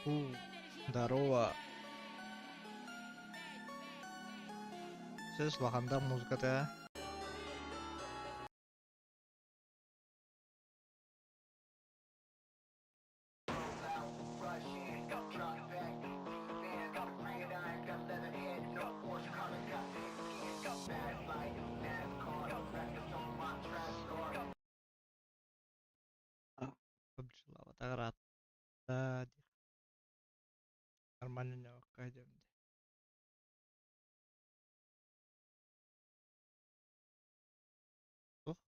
У, здорово. Сөс улаханда музыката. Ыраатта диэх. Нормально диэм дии.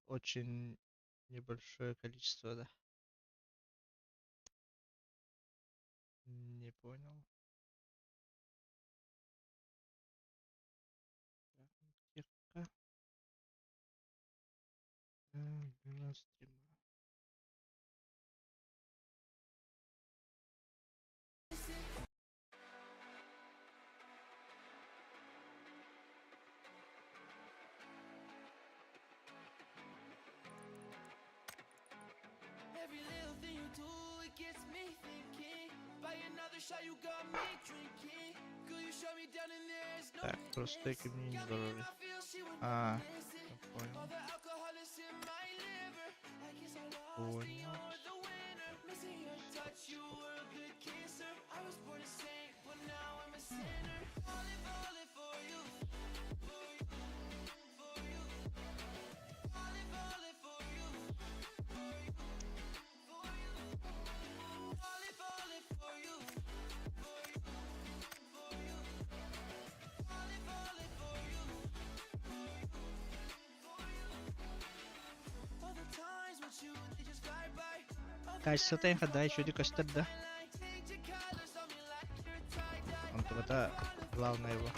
Очень небольшое количество, да. Не понял. Тихо. Так, просто мне не А, я понял. Понял. Качествота да еще көстөр да. Онтубата главное его.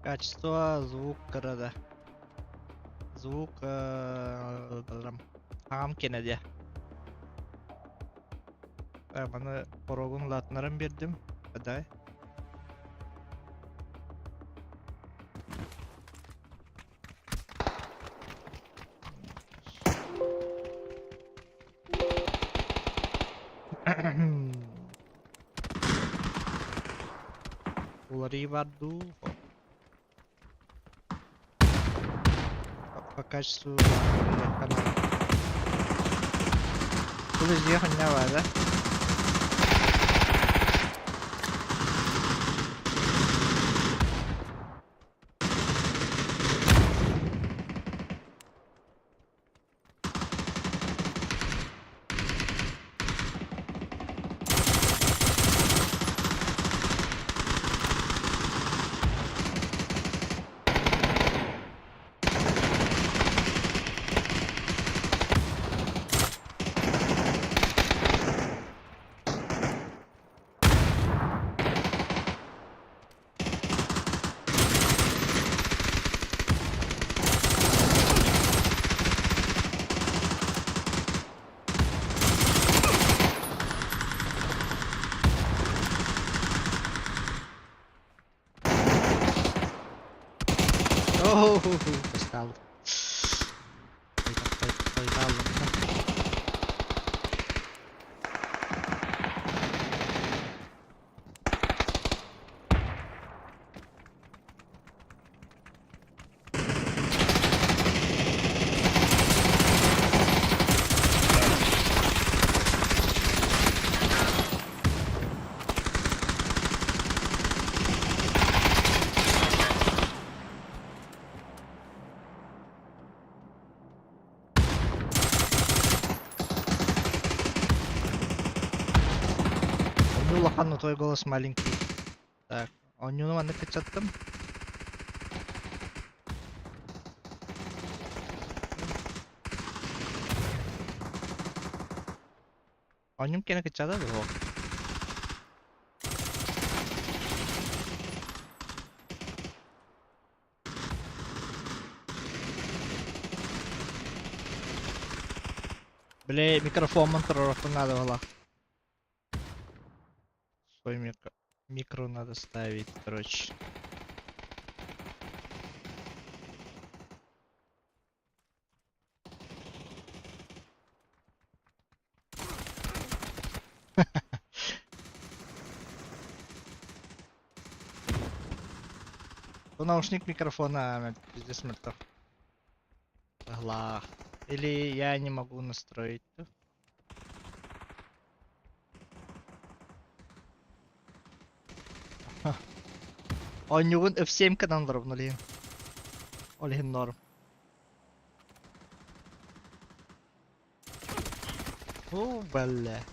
Качество звук кырада. Звук аҕам кэнэдэ. Маны порогун улаатыннаран биэрдим. Дай. Уларыы бар дуу? По качеству Бұл не бар, да? Oh, стал. Ну, улахан, но твой голос маленький. Так, оонньууну маннык кыччаттым. Оонньуум кэнэ кыччата дуо? Били микрофоммун туруоруохпун наада буолла. Свой микро надо ставить, короче. Бу наушник микрофона пиздец мөлтөх. Глах. Или я не могу настроить. Оонньугун F7-кынан олоробун ол иһин. Ол иһин норм. О, бля.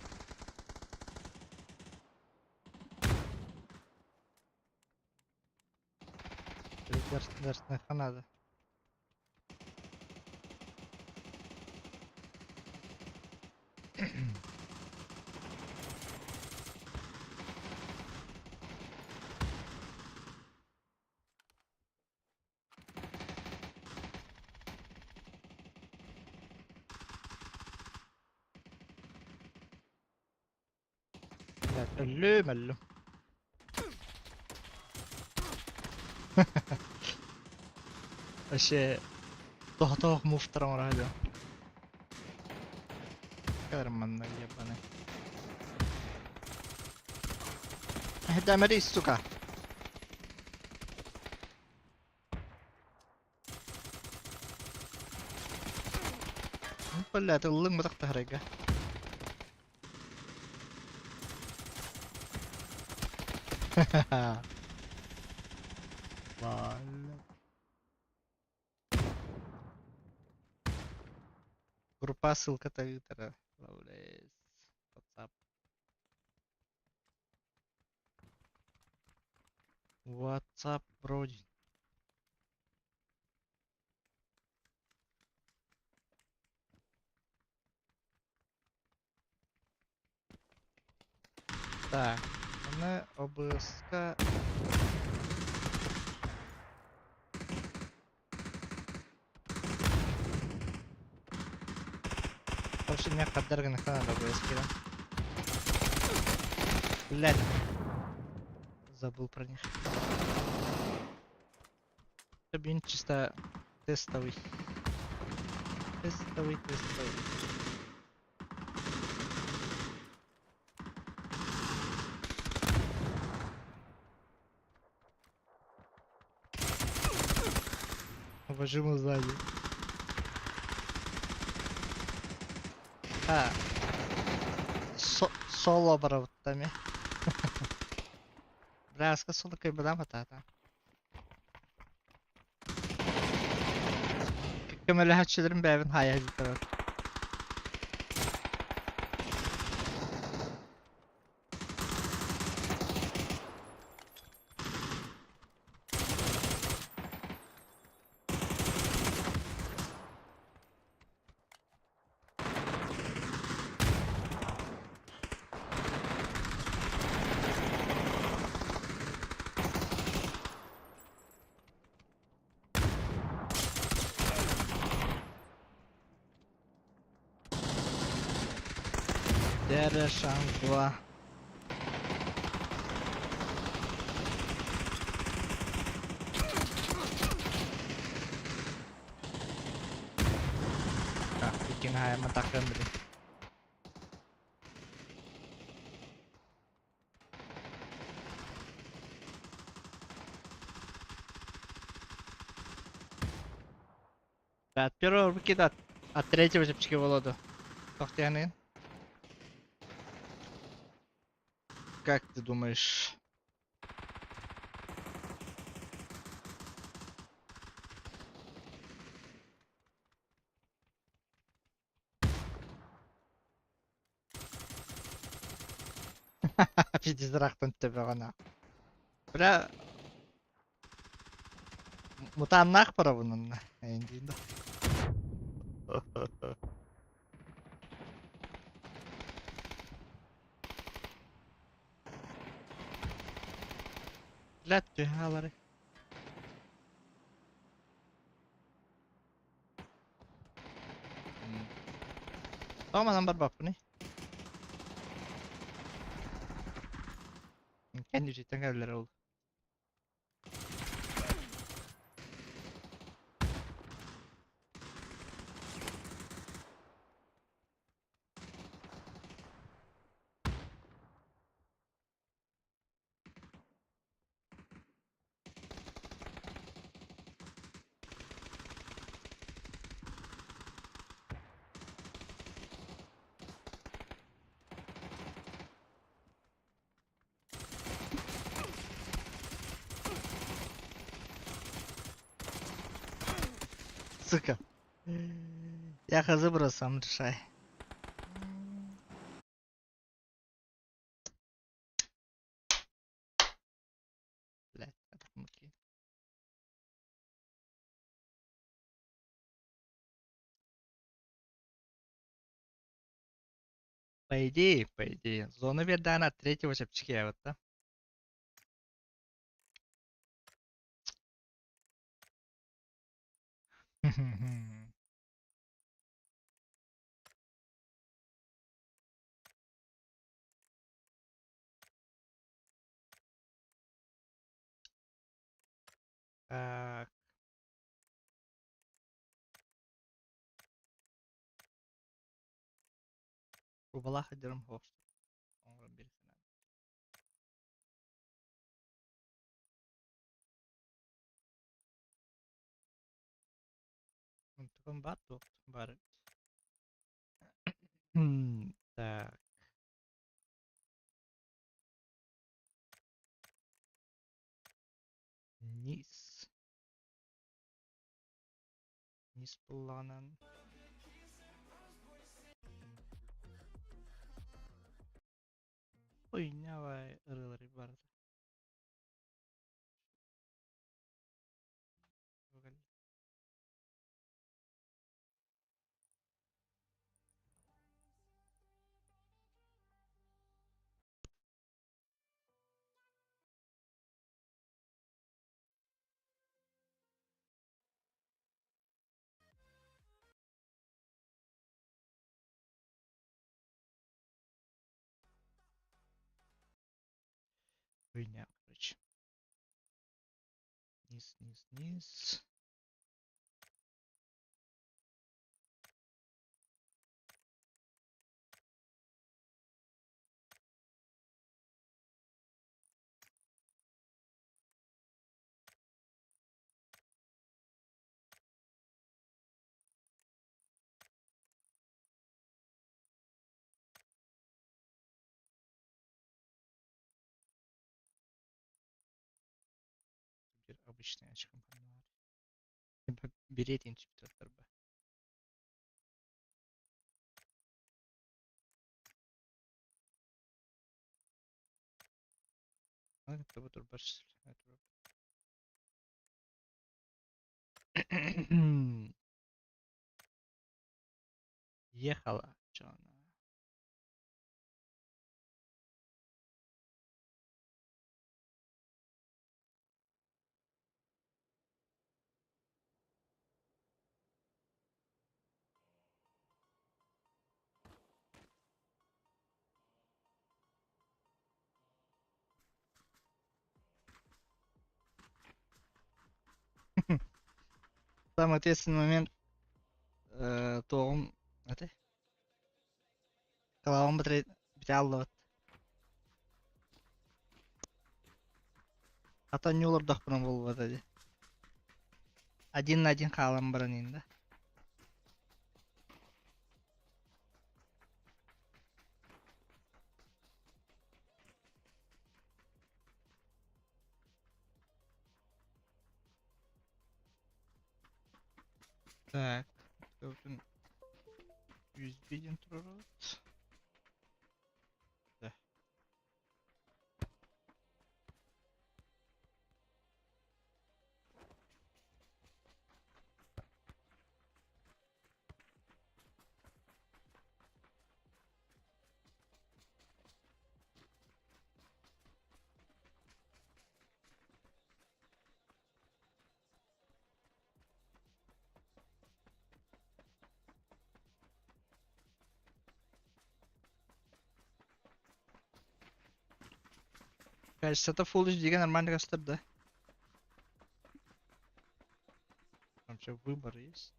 Дерсныха надо. Блядь, өллүм, өллүм. Вообще, тоһотоох муфтар оҥоро сылдьан. Карманна ебаный. Дамари, сука. Блядь, ыллыҥ бытах таһарайга. Группа ссылката ыытара. Лавлес. WhatsApp. WhatsApp вроде. Так, аны ОБС-ка Вообще меня хаддар гына надо ОБС киирэн. Блядь. Забыл про них. Блин, чисто тестовый. Тестовый, тестовый. А почему сзади? А. Соло барабыттами. Бляска соло кайбадам хатаата. Көмөлөһөччүлэрим бэйэбин хаайа сылдьар. Дьэ шанс два. Так, иккин хаайма таххыам били. От первого выкида, от третьего чэпчэки буолуо дуо? Тохтуйаныгын? Как ты думаешь? Пиздец ыраахтан төбөҕүнэ. Бля, мутааннаах барабын онно. Эйиндиин да. Блядь, түһэ Тоҕо манан барбаппыный? Кэннибититтэн кэллэр ол. Сука. Я хазы сам решай. Блядь, это муки. По идее, зона биэрдэҕинэ от третьего чэпчэки эбит да. Так. Кубалаах сылдьарым суох оҥорон биэрсэн. Онтукам баар дуо? Баар эбит. Так. Низ. Низ буоллаҕынан Хуйня ырыалары барыта. Хуйня, короче. Низ, низ, низ. Биир обычный очком Беретин чиптер. Ехала. Чё она? Самый ответственный момент тоҕум ate Клавам биталлыбыт. Ата ньулордохпуна буолбата дии. Один на один хаалан баран иһин да. Так, USB диэн турар. Да. Качество Full HD нормально көстөр да? Там что, выбор есть?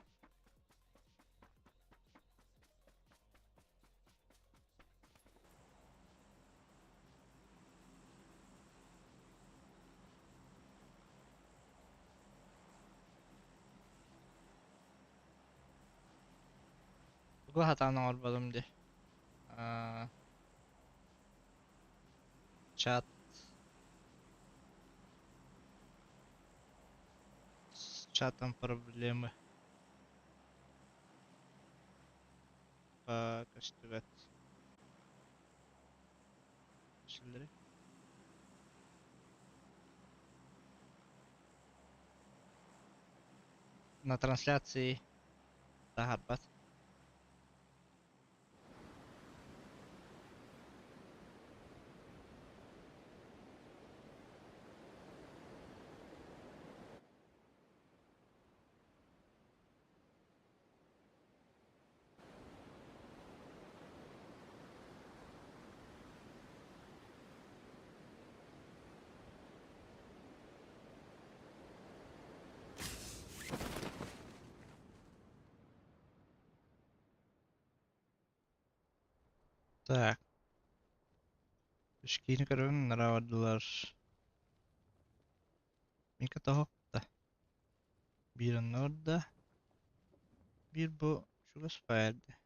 Тугу хатаан оҥорботум дии. Аа, чат с чатом проблемы. Көстүбэт. Шиллери. На трансляции таһаарбат. Так. Үскиини көрөбүн бардылар. Мика тоһохта. Биир онно барда. Биир бу чугас баарды.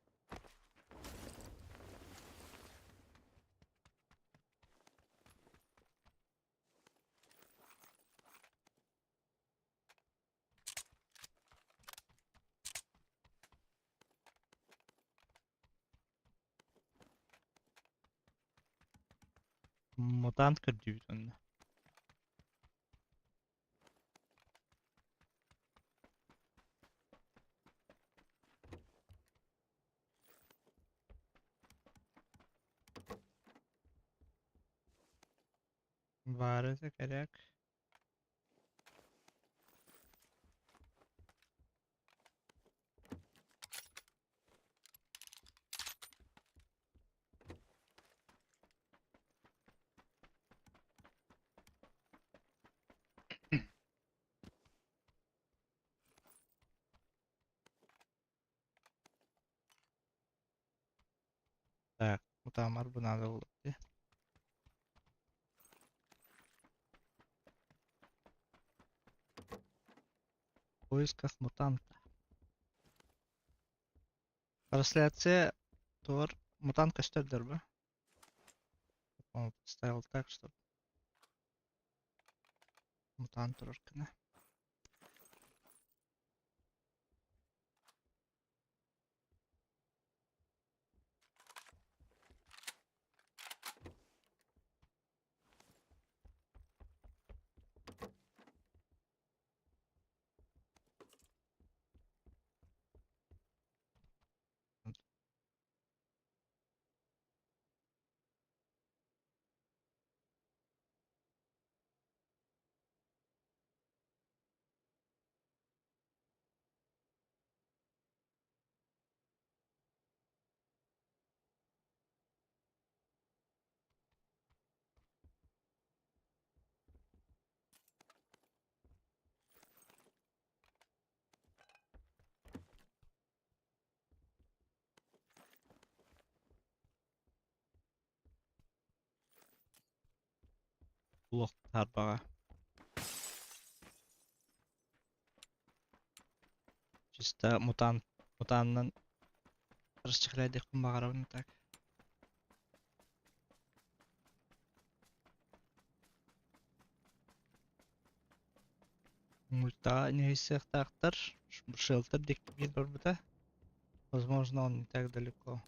Мутант көрдүүбүт онно. Баар этэ кэрээк. Так, мутамар бу надо было дии. В поисках мутанта. Трансляция туор мутант көстөр бу. Он поставил так, чтобы мутант турар гына. Туох тарбаҕа. Чисто мутант мутанынан расчехляйдыахпын баҕарабын так. Мультаҕа ньыһыйсыахтаахтар. Шелтер диэки биир барбыта. Возможно, он не так далеко.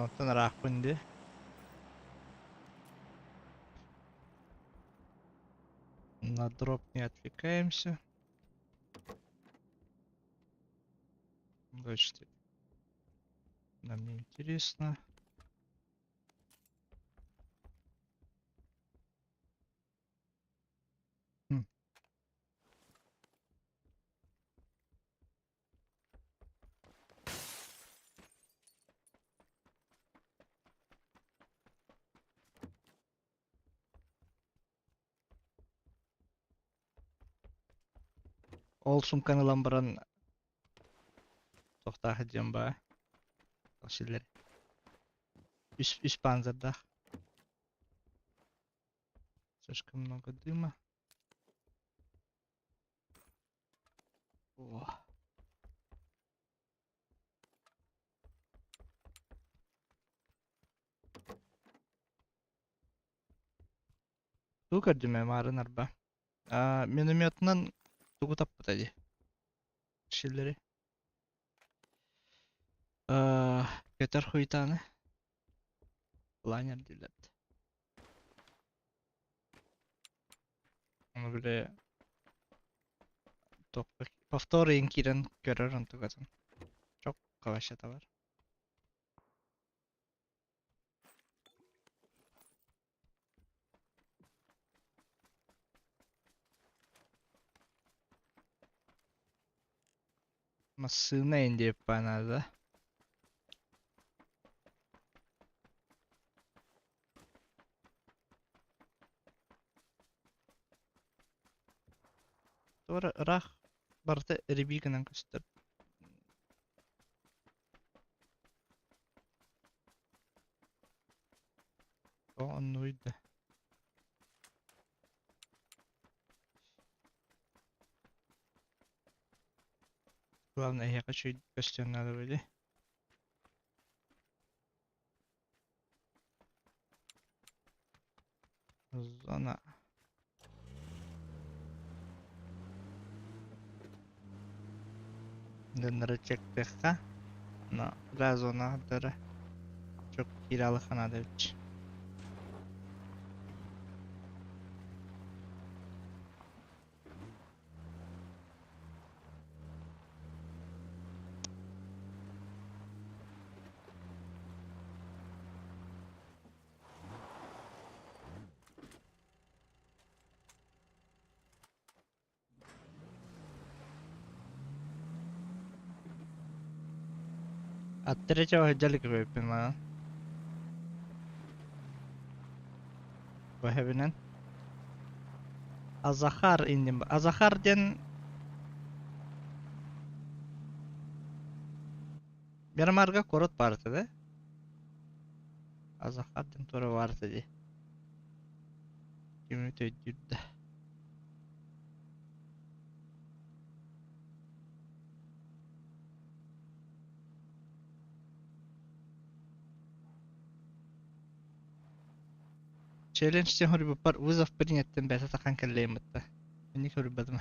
Онтон ыраахпын дии. На дроп не отвлекаемся. 24. Нам не интересно. Хм. Ол сумканы ылан баран туохтаах диэн баа силлэр үс панзердаах. Слишком много дыма. О. Тугу көрдүм ээ маарын арба. Аа, минометынан тугу таппыта дии? Шиллери. Аа, көтөр хуйтааны. Лайнер дииллэр. Ону били повтор ыйын киирэн көрөр онтукатын. Чок вообще-то бар. Массыына индиэппэ наада. Туора ыраах барыта эрибии гынан көстөр. Тоҕо оннугуй да? Главное эһиэхэ үчүгэй көстүөн наада били. Зона. Дьоннору чектиэххэ. Но да зона дары чок киирэ наада эбит. От третьего отделика выпила. Бэһэбинэн. Азахар иннин Азахар диэн Мирамарга куорат баар этэ да? Азахар диэн туора баар этэ дии. Кими өйдүүр да. Челлендж диэн хоруйбуппар вызов принят-тэн бэйэтэ тахан кэллэйим бытта. Инник хоруйбатым.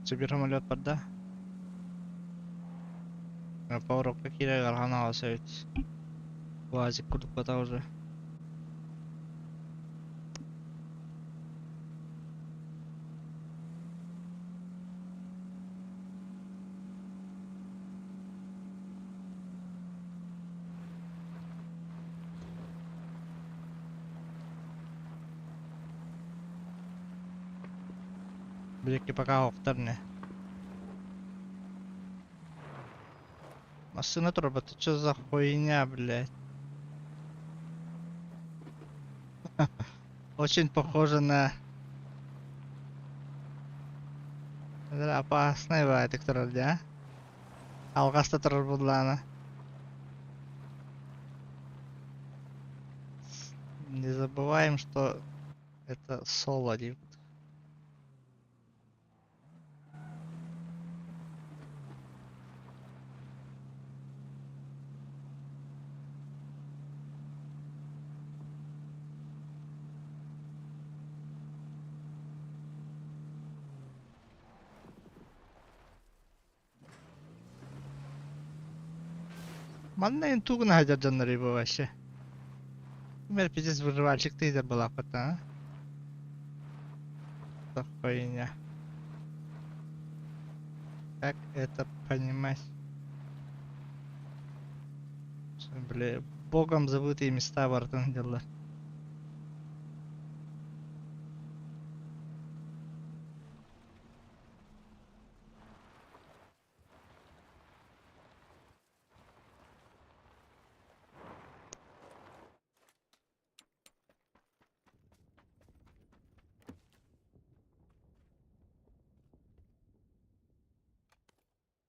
Сибир самолет барда. Поворотка киирэр ыарахан аҕыс эбит. УАЗик курдукпата уже. Биһикки пока охтор ини. Массыына турбата, что за хуйня, блядь? Очень похоже на... Это опасный баайдык турар дии, а? Алҕаста турар буоллаҕына. Не забываем, что это соло диэбит. Манна эн тугун сылдьар дьоннорүй бу вообще? Ким пиздец выживальщик ты была а? Это хуйня. Как это понимать? Бля, Богом забытые места барытын сылдьаллар.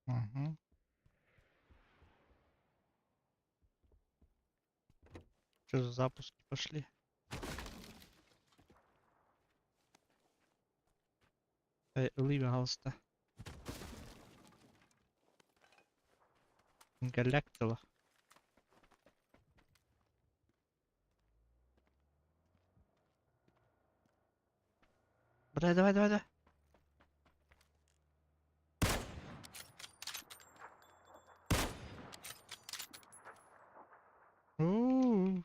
Мгм. Что за запуски пошли? Эй, ылыы пожалуйста. Галактила. Бля, давай, давай, давай. У-у-у.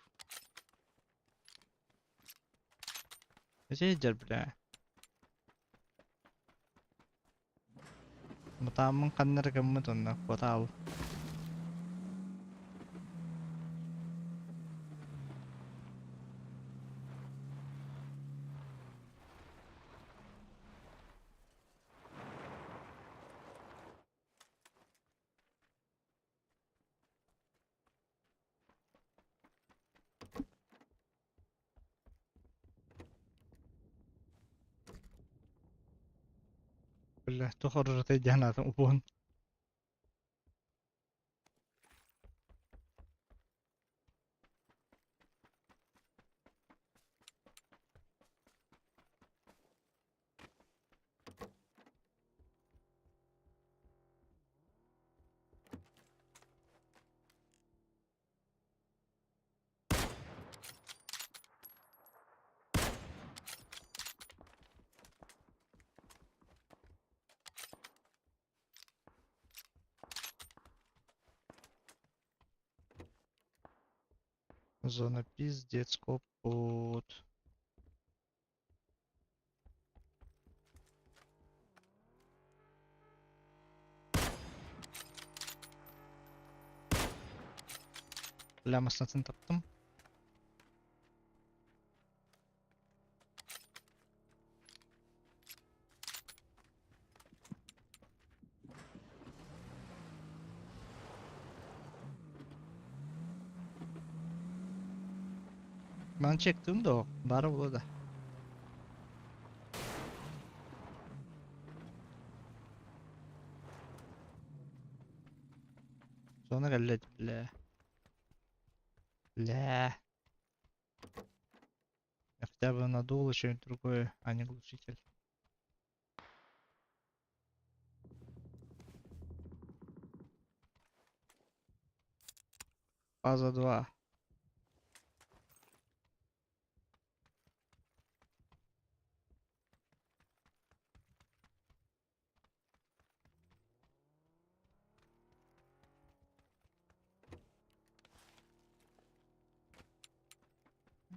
Сидер, бля. Матааммын ханна эрэ гыммыт уонна куотаал. Бля, туох оружиетай диэн аатын упуһун. Зона пиздец копут. Бля, массыынатын таптым. Маны чектим да бары була да. Зона кэллэ бля. Бля. Я хотя бы надул что-нибудь другое, а не глушитель. Фаза 2.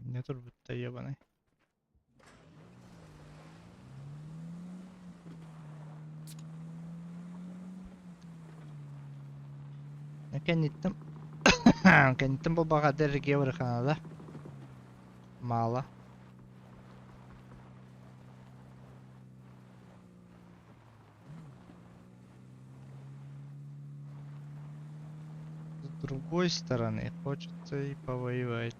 Не турбutta ебаный. Кэнниттэн кэнниттэн буолбаҕа дэргэ Канада. Мало. С другой стороны, хочется и повоевать.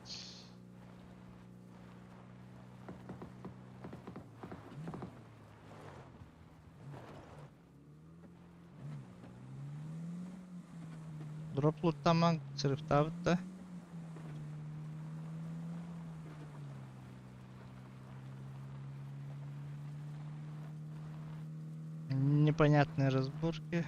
Дроп луттаман сырыктаабыт да. Непонятные разборки.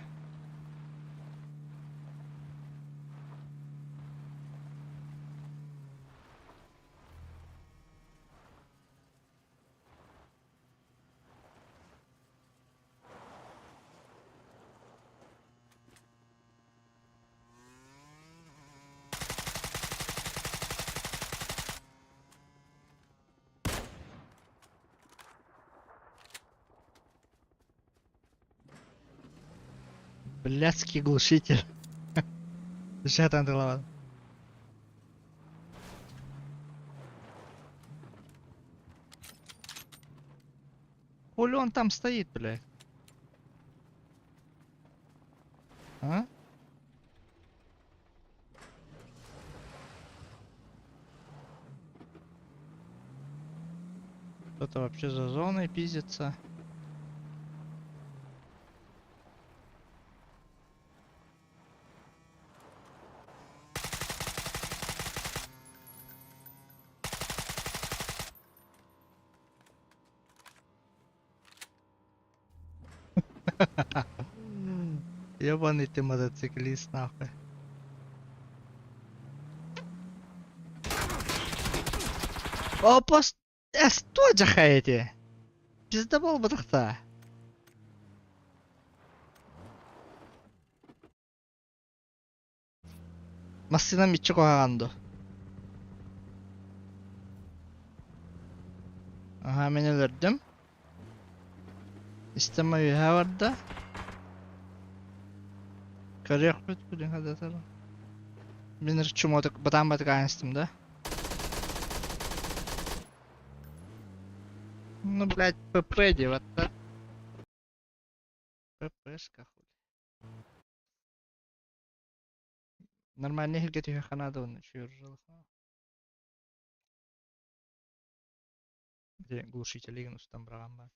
Блядский глушитель. Сейчас там голова. Хули он там стоит, блядь? А? Кто-то вообще за зоной пиздится. Ебаный ты мотоциклист, нахуй. Опа, сто жахаете. Пиздобол бытахта. Массыынам иччи куһаҕан дуо? Аһаа мин өлөрдүм. Истэм үөһэ барда. Көрүөхпүт билин хадатар. Мин чумотук бытаан батыкаан истим да. Ну, блядь, ПП деваться. ППшка хули. Нормальный иһиргэ түһүөххэ наада уонна үчүгэй оружиелаах. Ити глушителигин устан быраҕан баар.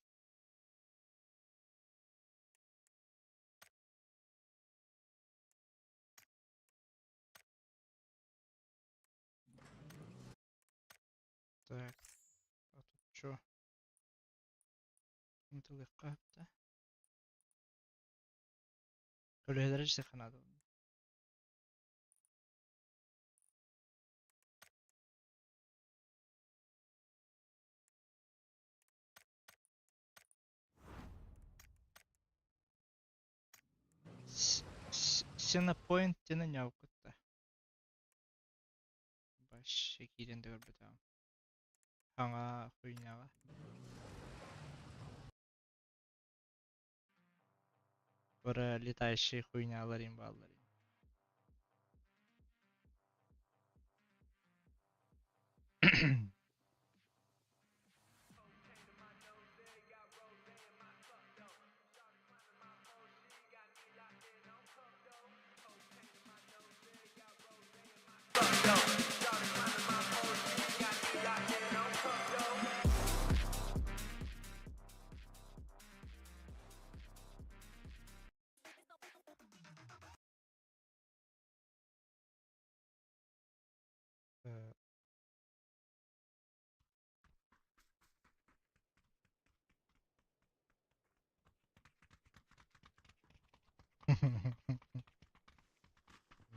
Так, а тут чё? Ынтылыахха сөп да. Көлөһөлөрө дьиэххэ наада. Синопоинт диэни ньоокутта. Вообще киирэн да көрбөтөҕүм. Хаҥа хуйняҕа. Бары летающие хуйнялар им бааллар.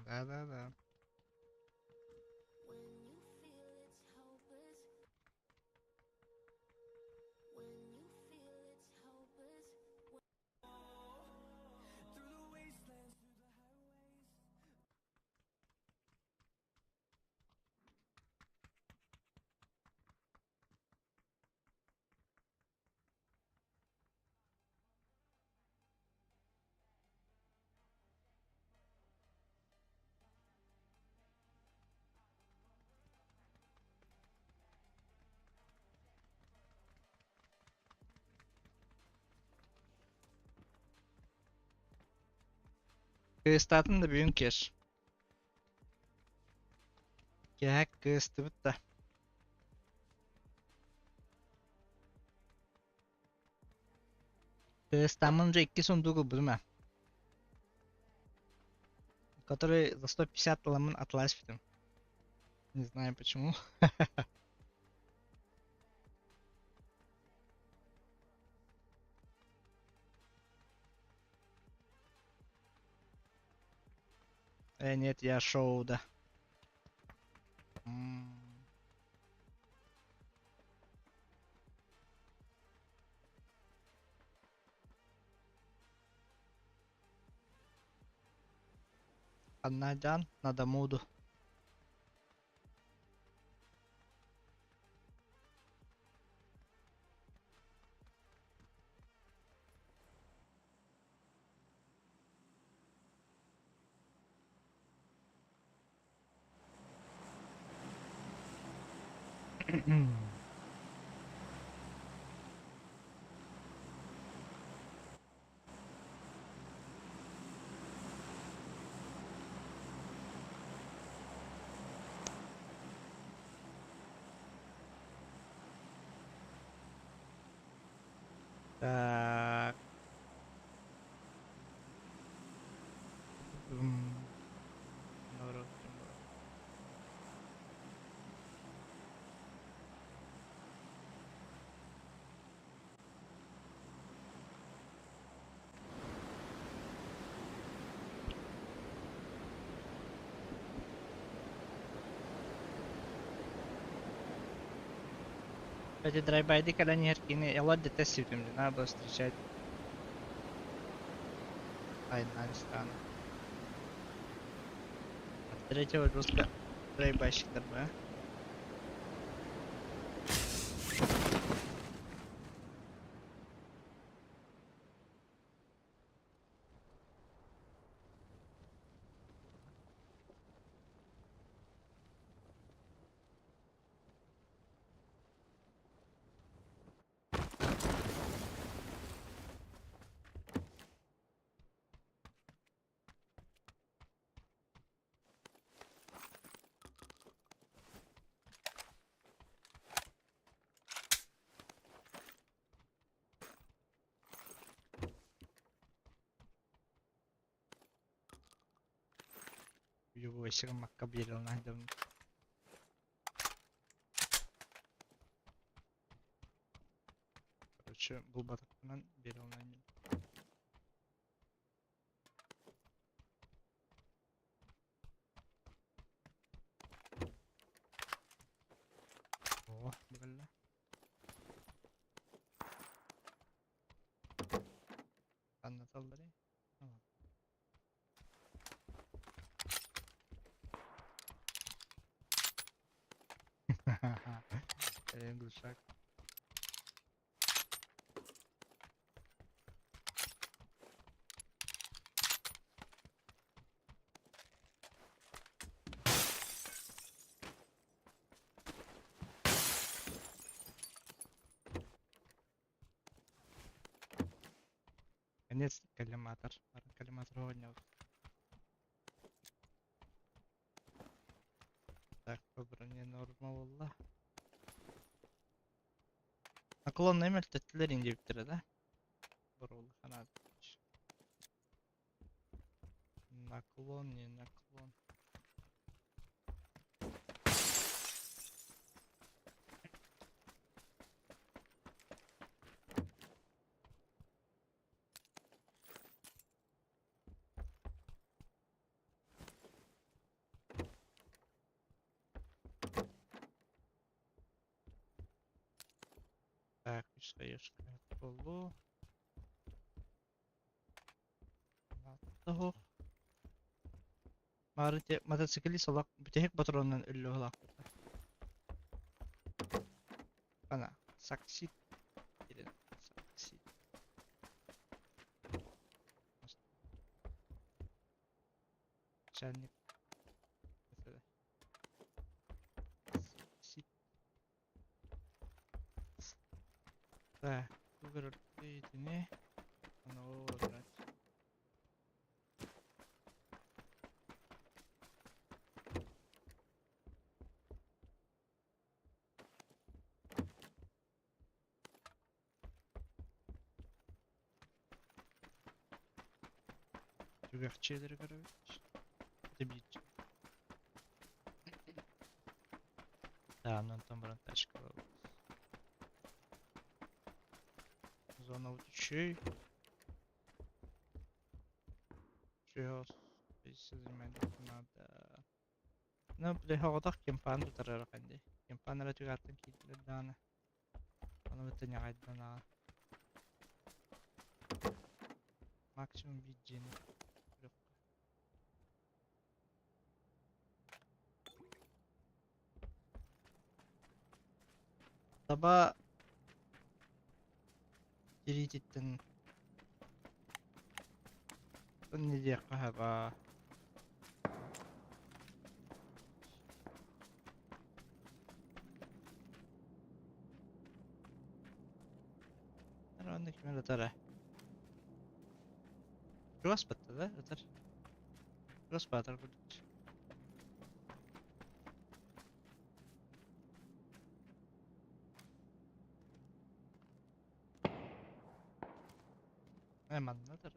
Да-да-да. Кыыстаатын да бүгүн кеш. Киэһэ кыыстыбыт да. Кыыстааммын уже икки сундук ылбытым ээ. Который за 150 ыламмын атыласпытым. Не знаю почему. Нет, я шоу, да. М. Ханна надо муду. Так. М, Кстати, драйбайды кэлэн иһэр кини Элодди тэссибитим, надо было встречать. Айнаан стану. От третьего выпуска драйбайщиктар ба. Любой макка биэрэн аһдым. Короче, булбатахпынан биэрэн. О, бэллэ. Ханна талларый? Глушак. Конец коллиматор. Коллиматор оҕонньор. Так, по броне норма буолла. Наклоннай мөлтөттүлэр диэбиттэрэ да? Боруолу ханаат. Наклон, не наклон. Так, үс хаешка болу. Того. Маарыте мотоциклист олох бүтэһик ботуруонунан өллө быһыылаах. Ана, саксит. Саксит. Начальник. Саксит. Так, выбрать итини. Аны выбрать. Түгэхчиэлэри көрөбүт. Тэбиит. Да, онтон баран тачка ылабыт. Зона үчүгэй. Үчүгэй занимать надо. Ну, били соҕотох кемпаан тутар дии. Кемпаан эрэ түгэхтэн киирдилэр даҕаны. Ону кытта ньаҕайдан аҕа. Максимум биир дьиэни көрүөххэ. Таба тириититтэн не диэххэ хаба. Онно ким ытара? Чугас батта да ытар. Чугас баатар курдук. Манна да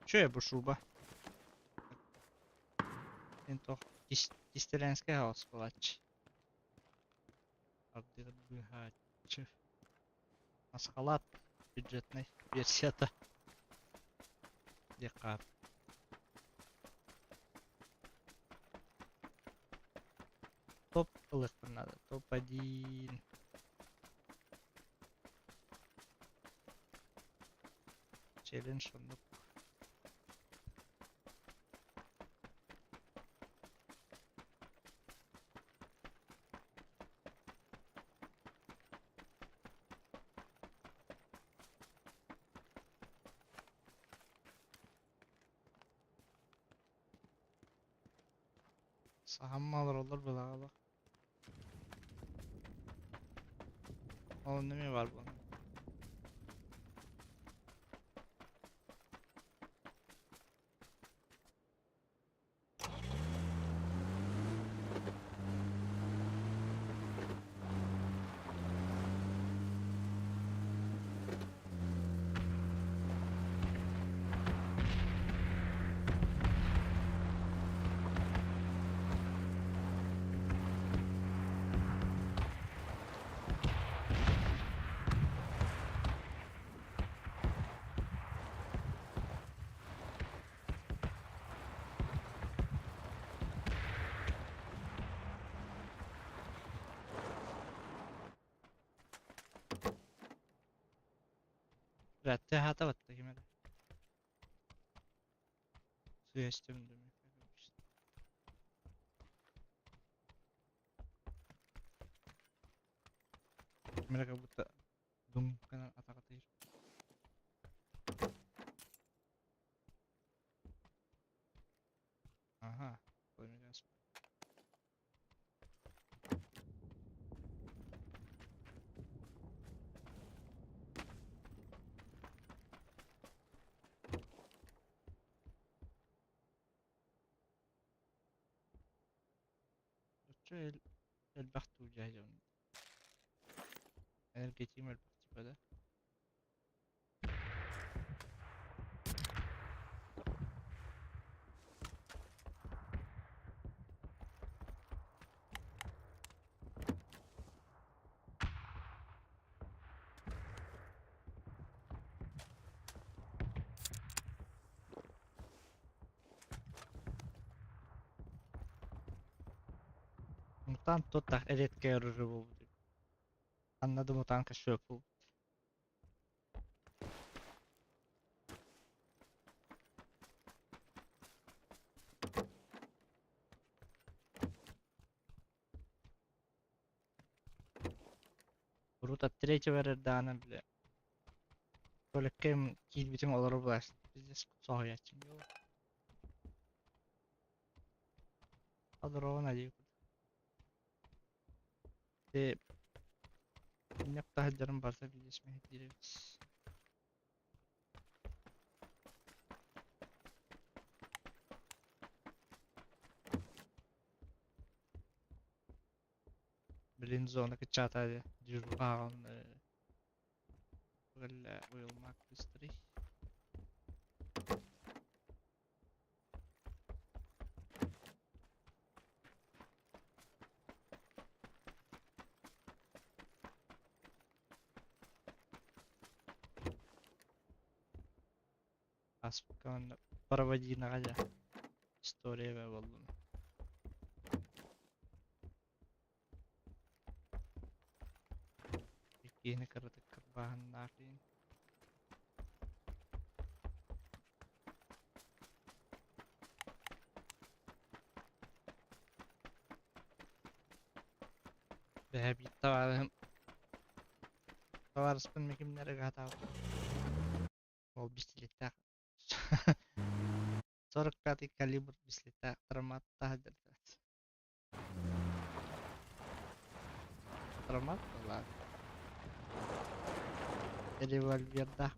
Чё бу шуба? Эн туох кистэлэҥскэй хаос буолааччы. Ардыгар быыһааччы. Масхалаат бюджетнай версията диэххэ Топ ылыахпын наада. Топ-1. Челлендж оннук. Саһамма олороллор былаҕа Ол онно эмиэ баар буолан. Бэртэ аһаата батта ким эрэ. Сыһыастым Ким эрэ как будто дум гынан атаҕатыыр. Ага, Оччо элбэх туулдьаһа дьон. Энергетигим элбэх типа да. Мутант туттах эредкэ оружие буолбут. Анна да мутант көстүө буолбут. Урут от третьего эрдэҕинэ бile Туалекка киирбитим олорор буолааччы пиздец соһуйааччым Олороҕун дии Ти инньэ таһырдьарым барыта пиздец мэһэйдиир эбит. Блин зона кыччаата дии дежурҕа Уйулмак быстрый. Аспыкка манна проводинаҕа дьэ история эбэ буоллун. Иккиһини кыратык кырбааһыннаах диэн. Бэһэ биир табаарыһым табаарыспын мекимнэр ыгаатаабыт. Ол бистилеттээх 45 калибр бистилеттээх травмат таһырдьардыбыт. Травмат ладно. Револьвердаах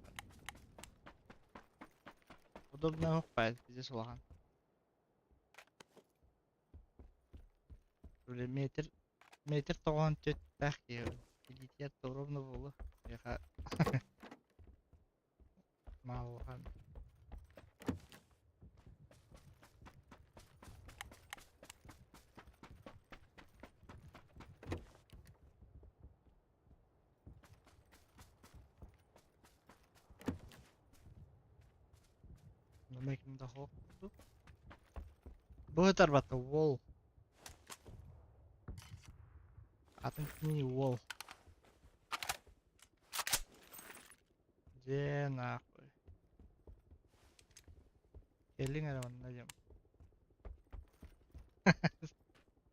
Удобно оһох пиздец улахан. Били метр метр тоҕоон түөттээх киһи илиитигэр ровно буолуо. Миэхэ маалахан. Making the hawk курдук. Быһытарбата уол. Атын кини уол. Дьэ нахуй. Кэлиҥ эрэ манна диэм.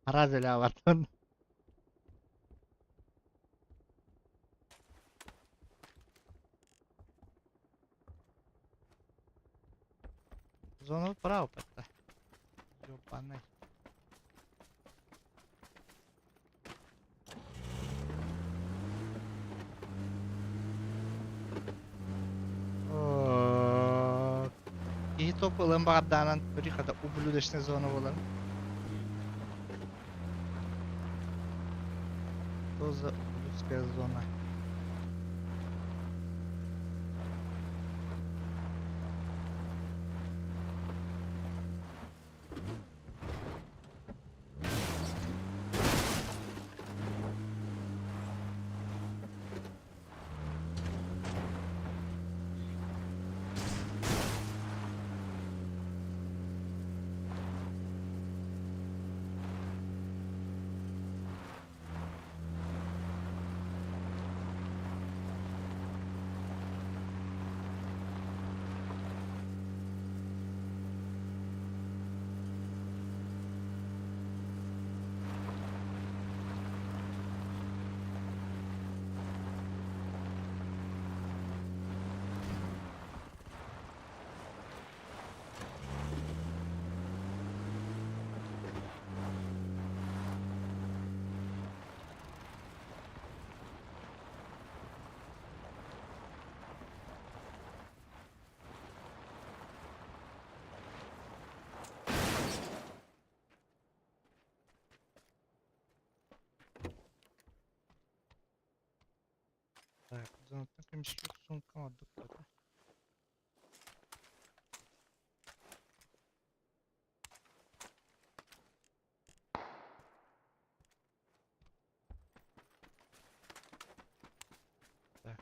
Араас элэҕэлэртэн. Зону право патта. Ёбаный. Киһи топ ылан баҕардаанан хата ублюдочная зона буолар. Что за ублюдская зона? Так, зонаттан көмүскүүр сумка ордук буолла. Так.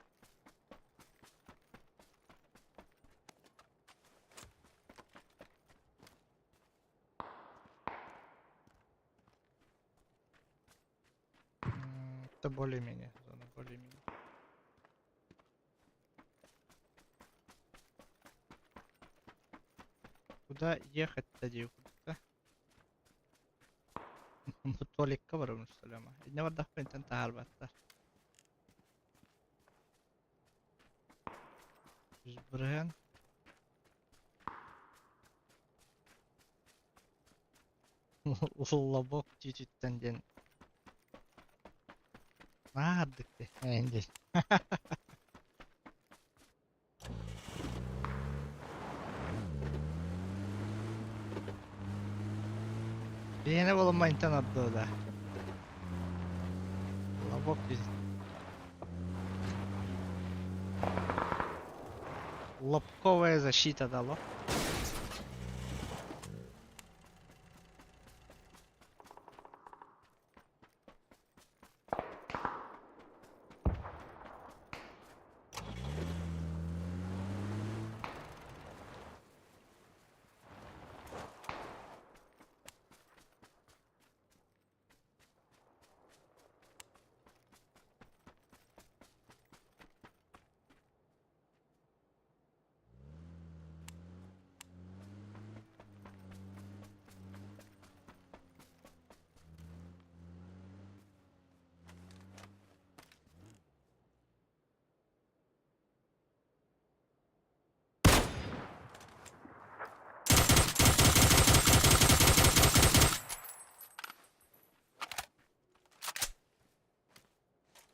Это более-менее, зона более-менее. Куда ехать-то, да? Туалекка барабын что ли, ама? Инне бардахпын интэн таһаарбаттар. 100 бырыһыан. Лобок түүтүттэн диэн наардык диэн диэн. Биһиэнэ буолумма интэн ордуо да. Лобок түүтүттэн. Лобковая защита дало.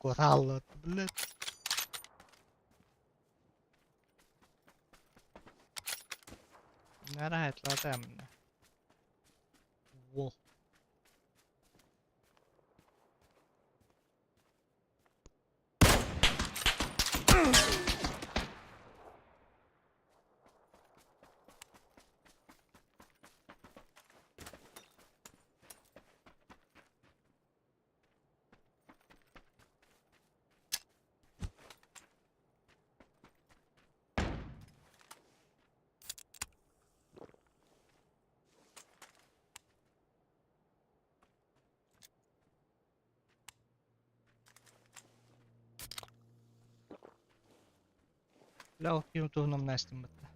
Куотааллар, блядь. Нараһайтлаата эминэ. Во. Бля, ол киһим туһунан умна истим бытта.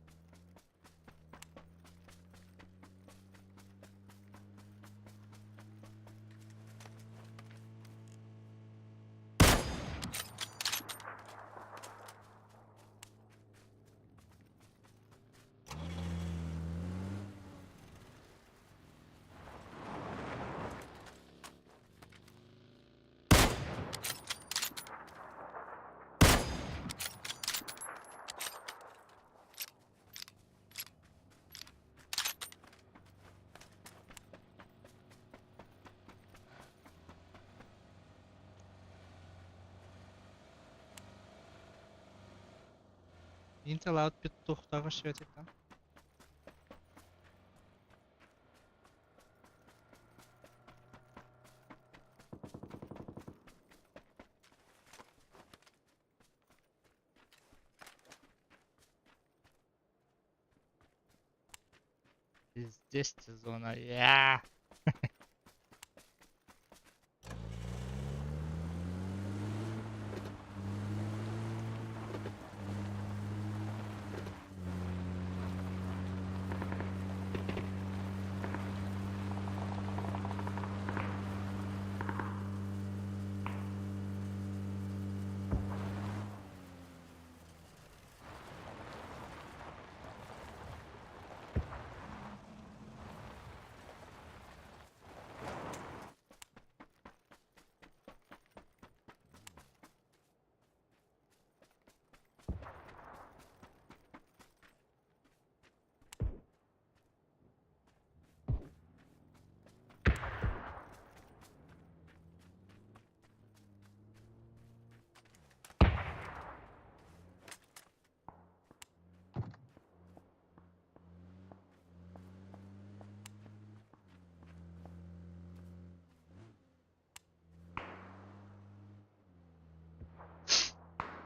Intel output туохтааҕар сүөтүттэн. Пиздец зона. Я.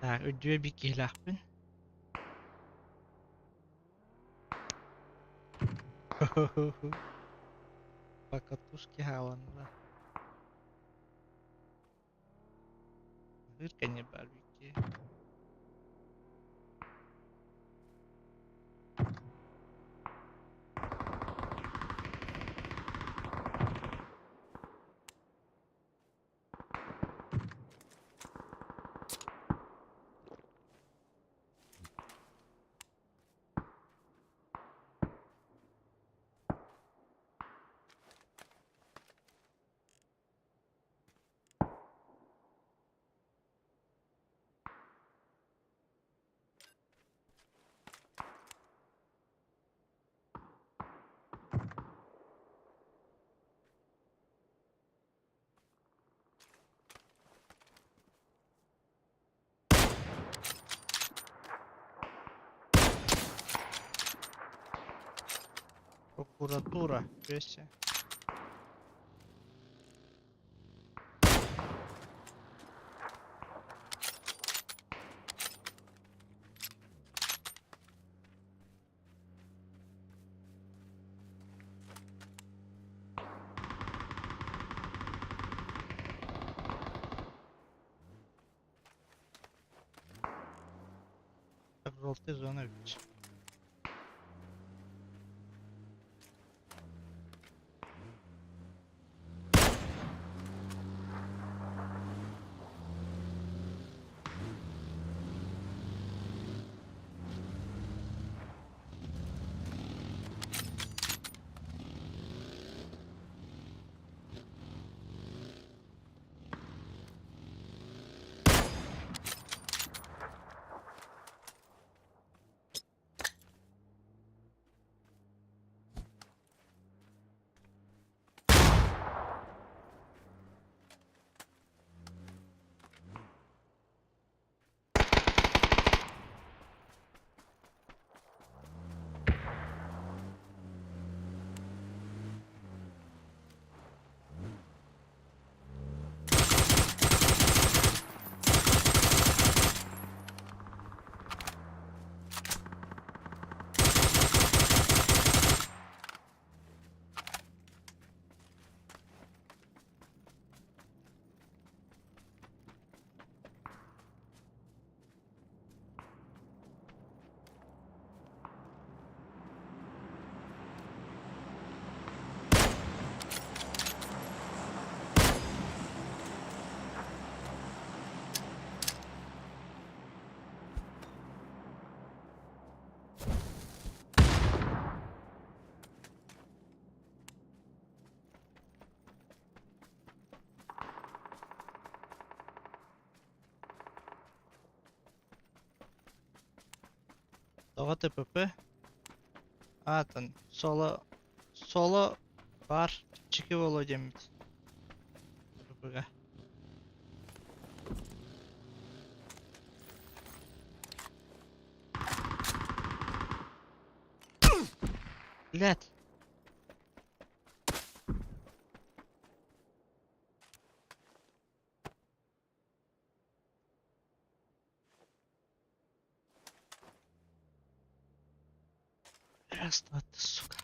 Так, үрдүө биир киһилээхпин. Покатушки хааланна. Аһыыр кэннэ баар бииргэ. Прокуратура, өссө. Желтый зона ведь. Тоҕо ТПП? Аатын соло соло баар чэпчэки буолуо диэммит. ТПП-га. Блядь. Раз, два, ты, сука.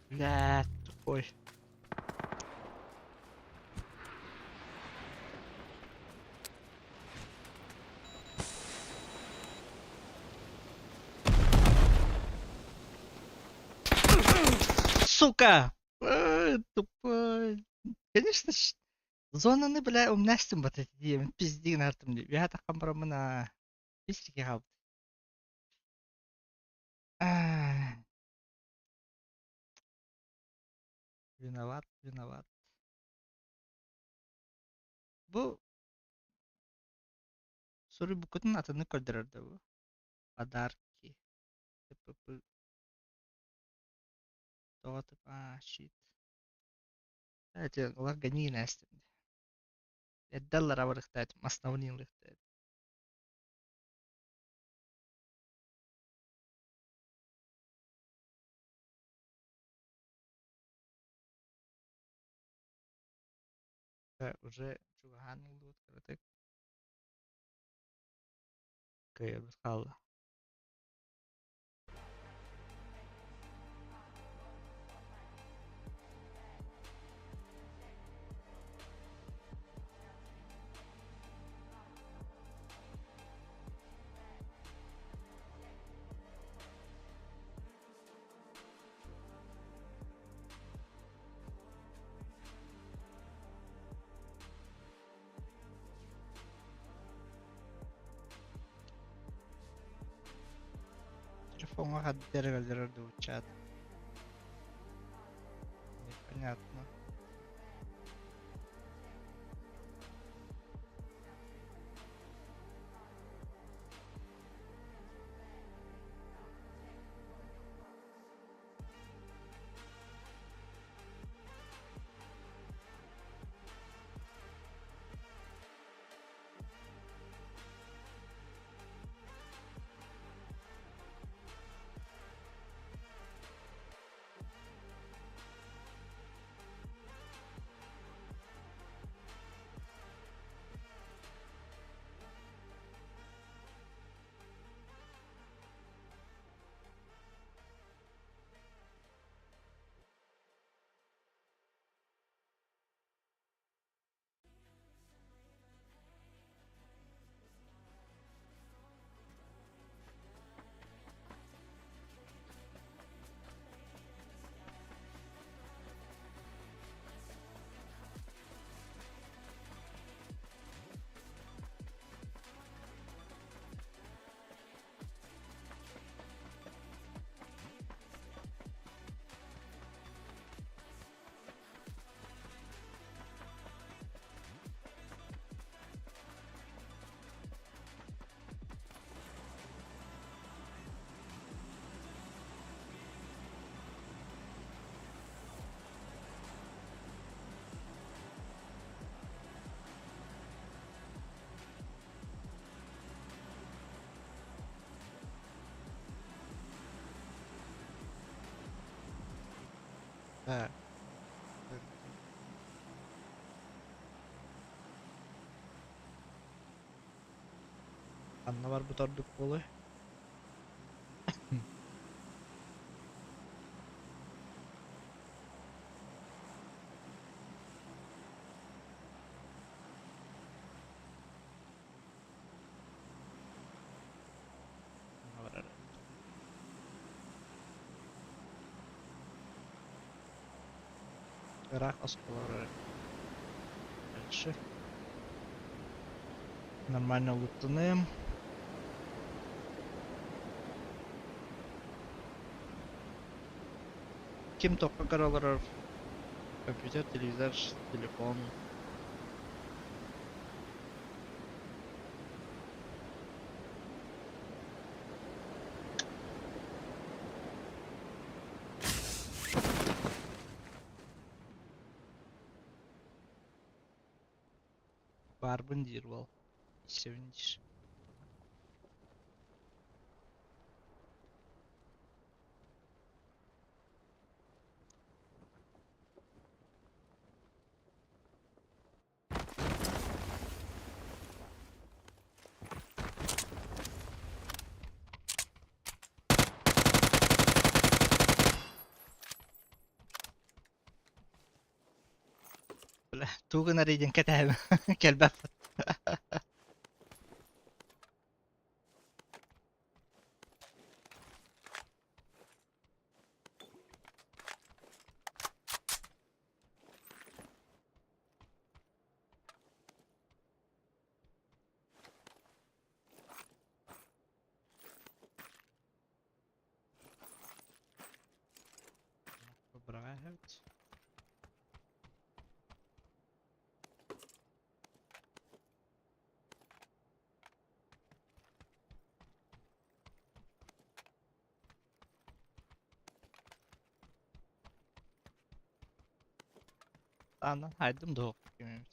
Блядь, тупой. Сука! Тупой. Конечно, зонаны, бля, умнастым вот эти диэмин пиздигин артым дии. Үһэ таххан бараммын аа пиздики хаалбыт. Виноват, виноват. Бу суруйбуккутун атыннык көрдөрөр да бу. Подарки. ТПП. Тоҕо а, щит. Эти олар гани нээстим. Эрдэ аллара барыахтаатым, основные ылыахтаатым. Уже чугаһаан ыллыбыт кыратык. Кыайабыт хаалла. Телефоҥҥа хаддер өлөрөр дуу чат. Непонятно. Так. Ханна барбыт ордук буолуой? Ханна барар Ыраах оскуола барар Дальше. Нормально луттаныам. Ким туохха көрө олорор? Компьютер, телевизор, телефон. Баарбын диир уол. Исэбин диир. Бля, тугу гынарый диэн кэтэһэбин. Кэлбэппин. Быраҕа эбит. Анан хайдым да эбит.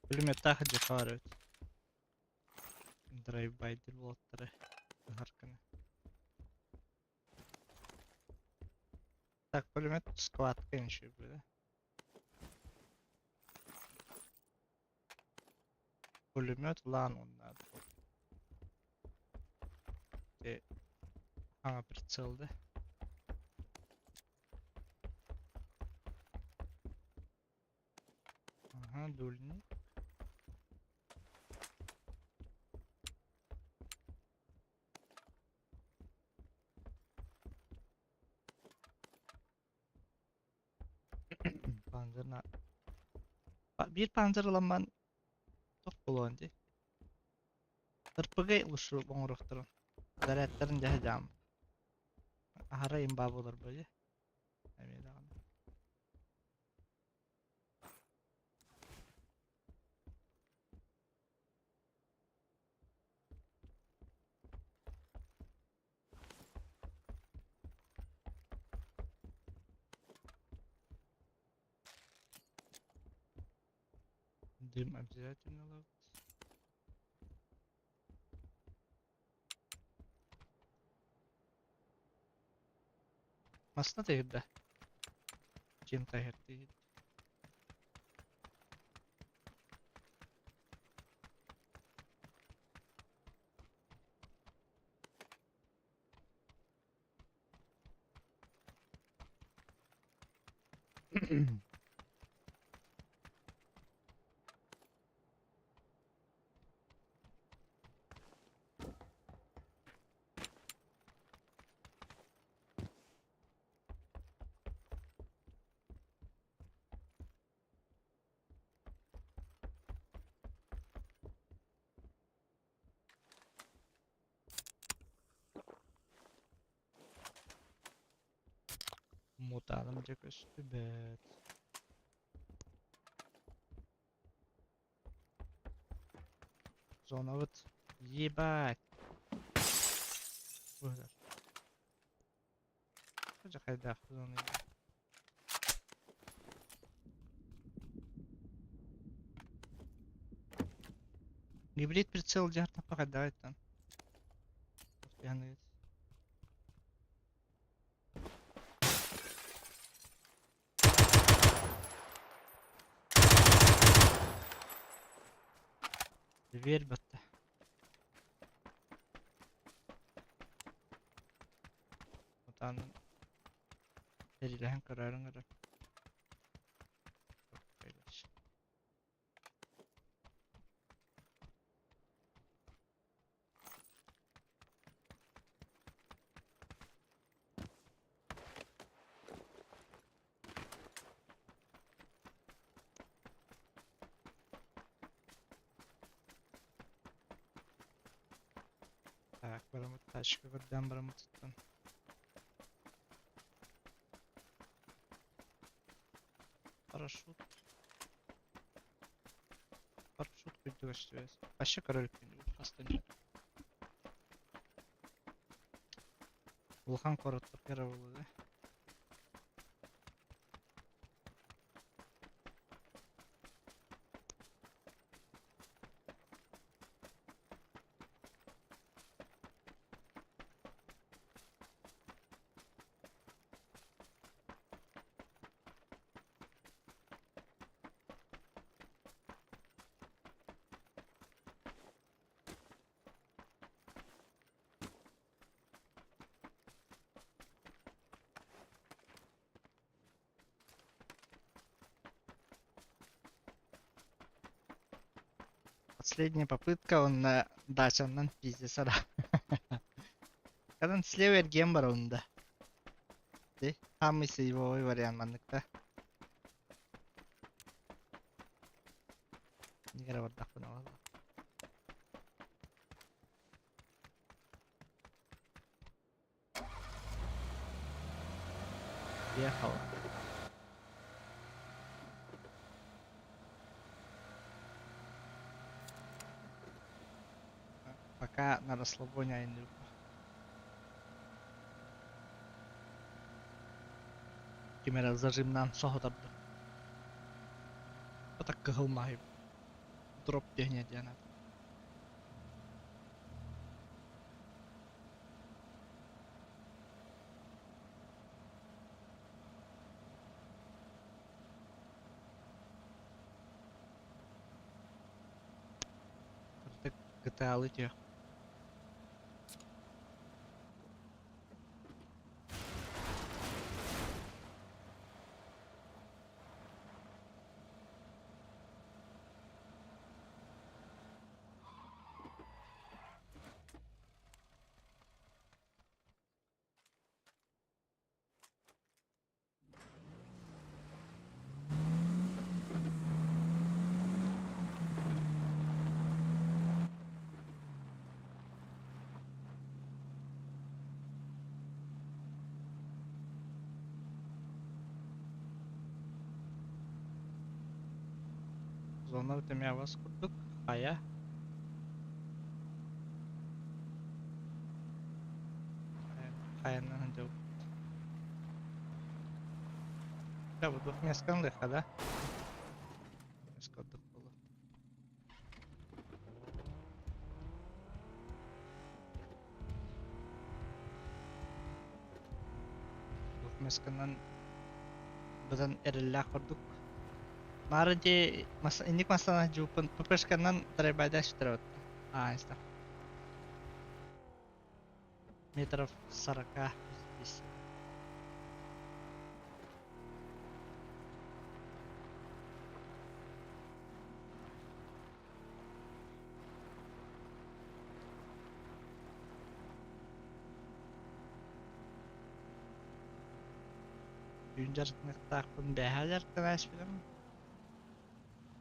Пулеметтаах дьэ эбит. Драйв-байдыр буолаттара ыһарканы. Так, пулемет складка еще да? Пулемет лан он надо. Ага, прицел, да? Ага, дульник. Panzerna. Биир панзер ыламман туох буолуон дии. РПГ лучше оҥоруохтарын. Зарядтарын дьаһайдаам. Аһара имба буолар бо дии. Эмиэ даҕаны. Дым обязательно ловить. Масна тэһирдэ. Ким тэһирдии? Мутаным дьэ көстүбэт. Зонабыт. Ебать. Быһыдар. Дьэ хайдаах зона. Гибрид прицел дьэ таппа хайдаҕый оттон? Туох Дверь батта. Отан эрилэһэн көрөөрүҥ эрэ. Так, бараммыт тачка көрдөөн бараммытыттан. Парашют. Парашют курдук өстүбэс. Вообще король хастан Улахан куораттарга эрэ буолуо да. Последняя попытка уонна дачаннан пиздец ара. Кадан слева эргиэн барабын да. Ди, самый сейвовый вариант маннык да. Нигера бардахпын алала. Ехала. Пока на расслабоне айанныыбыт. Ким эрэ зажимнаан соһутар дуу. Так кыһыл маһы дроп диэхине диэн Кырдык GTA-лыы түһүөх. Зона эмиэ курдук хайа хайанан сылдьабыт. Дьэ бу двухместка ылыахха да? Двухместка ордук буолуо. Двухместканан быдан эрэллээх курдук. Маары дии инник массана дьууппун ППшканан трайбайда сүтэрэ Аа, истэх. Метров 40 здесь. Түүн дьарыктаахпын бээһээ дьарыктана ааспытым.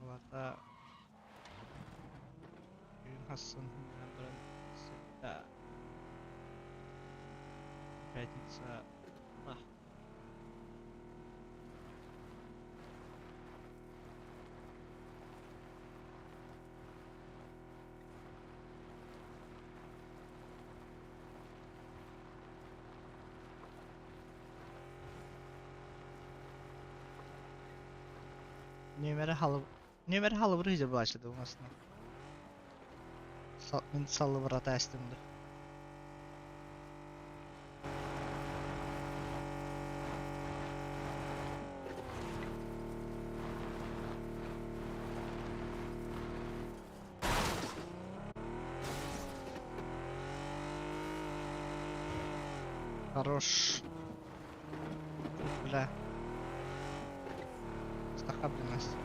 Ол аата түүн хассын гынан баран среда пятница ah. Нүөмэрэ халыб нүөмэрэ халыбыр сыдьа былааччыта уҥасына. Мин саллыбырата эстим да. Хорош. Бля. Стахабленность.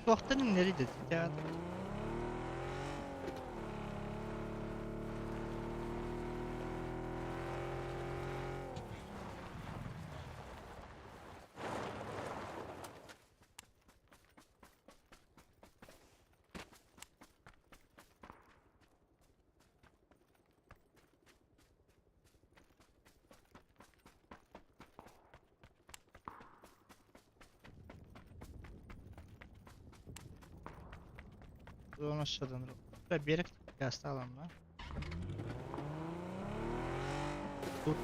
Туохтан иҥнэри дэтитэ Зона Берег осталом, Тут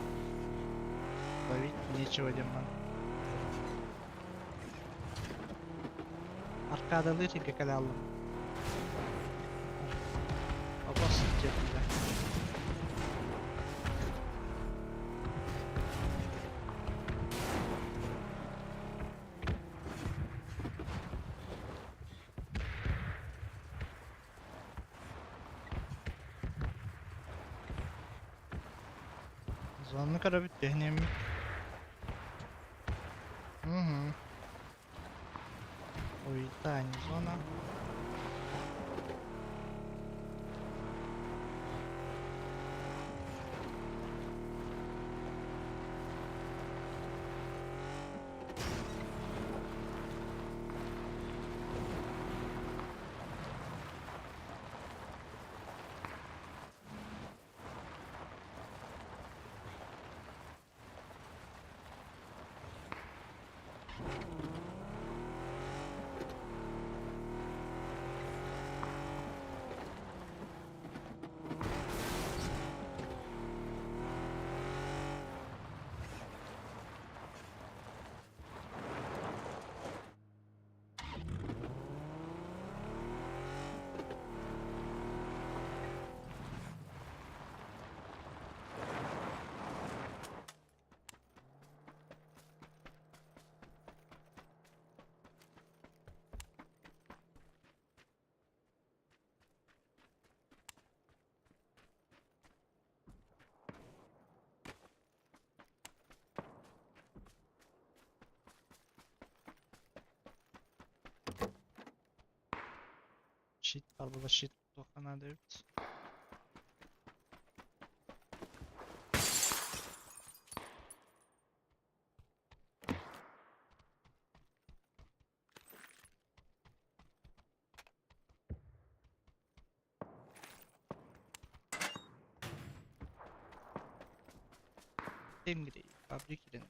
ловить нечего, демон. Аркадалыы сиргэ кэлэ аллым. Обос дьиэтилэр. Зонаны көрөбүт түһүнүөммүт. Угу. Ой, не зона. Щит баар буолла, щит туохха наада эбит. Тенгри, фабрик ирин.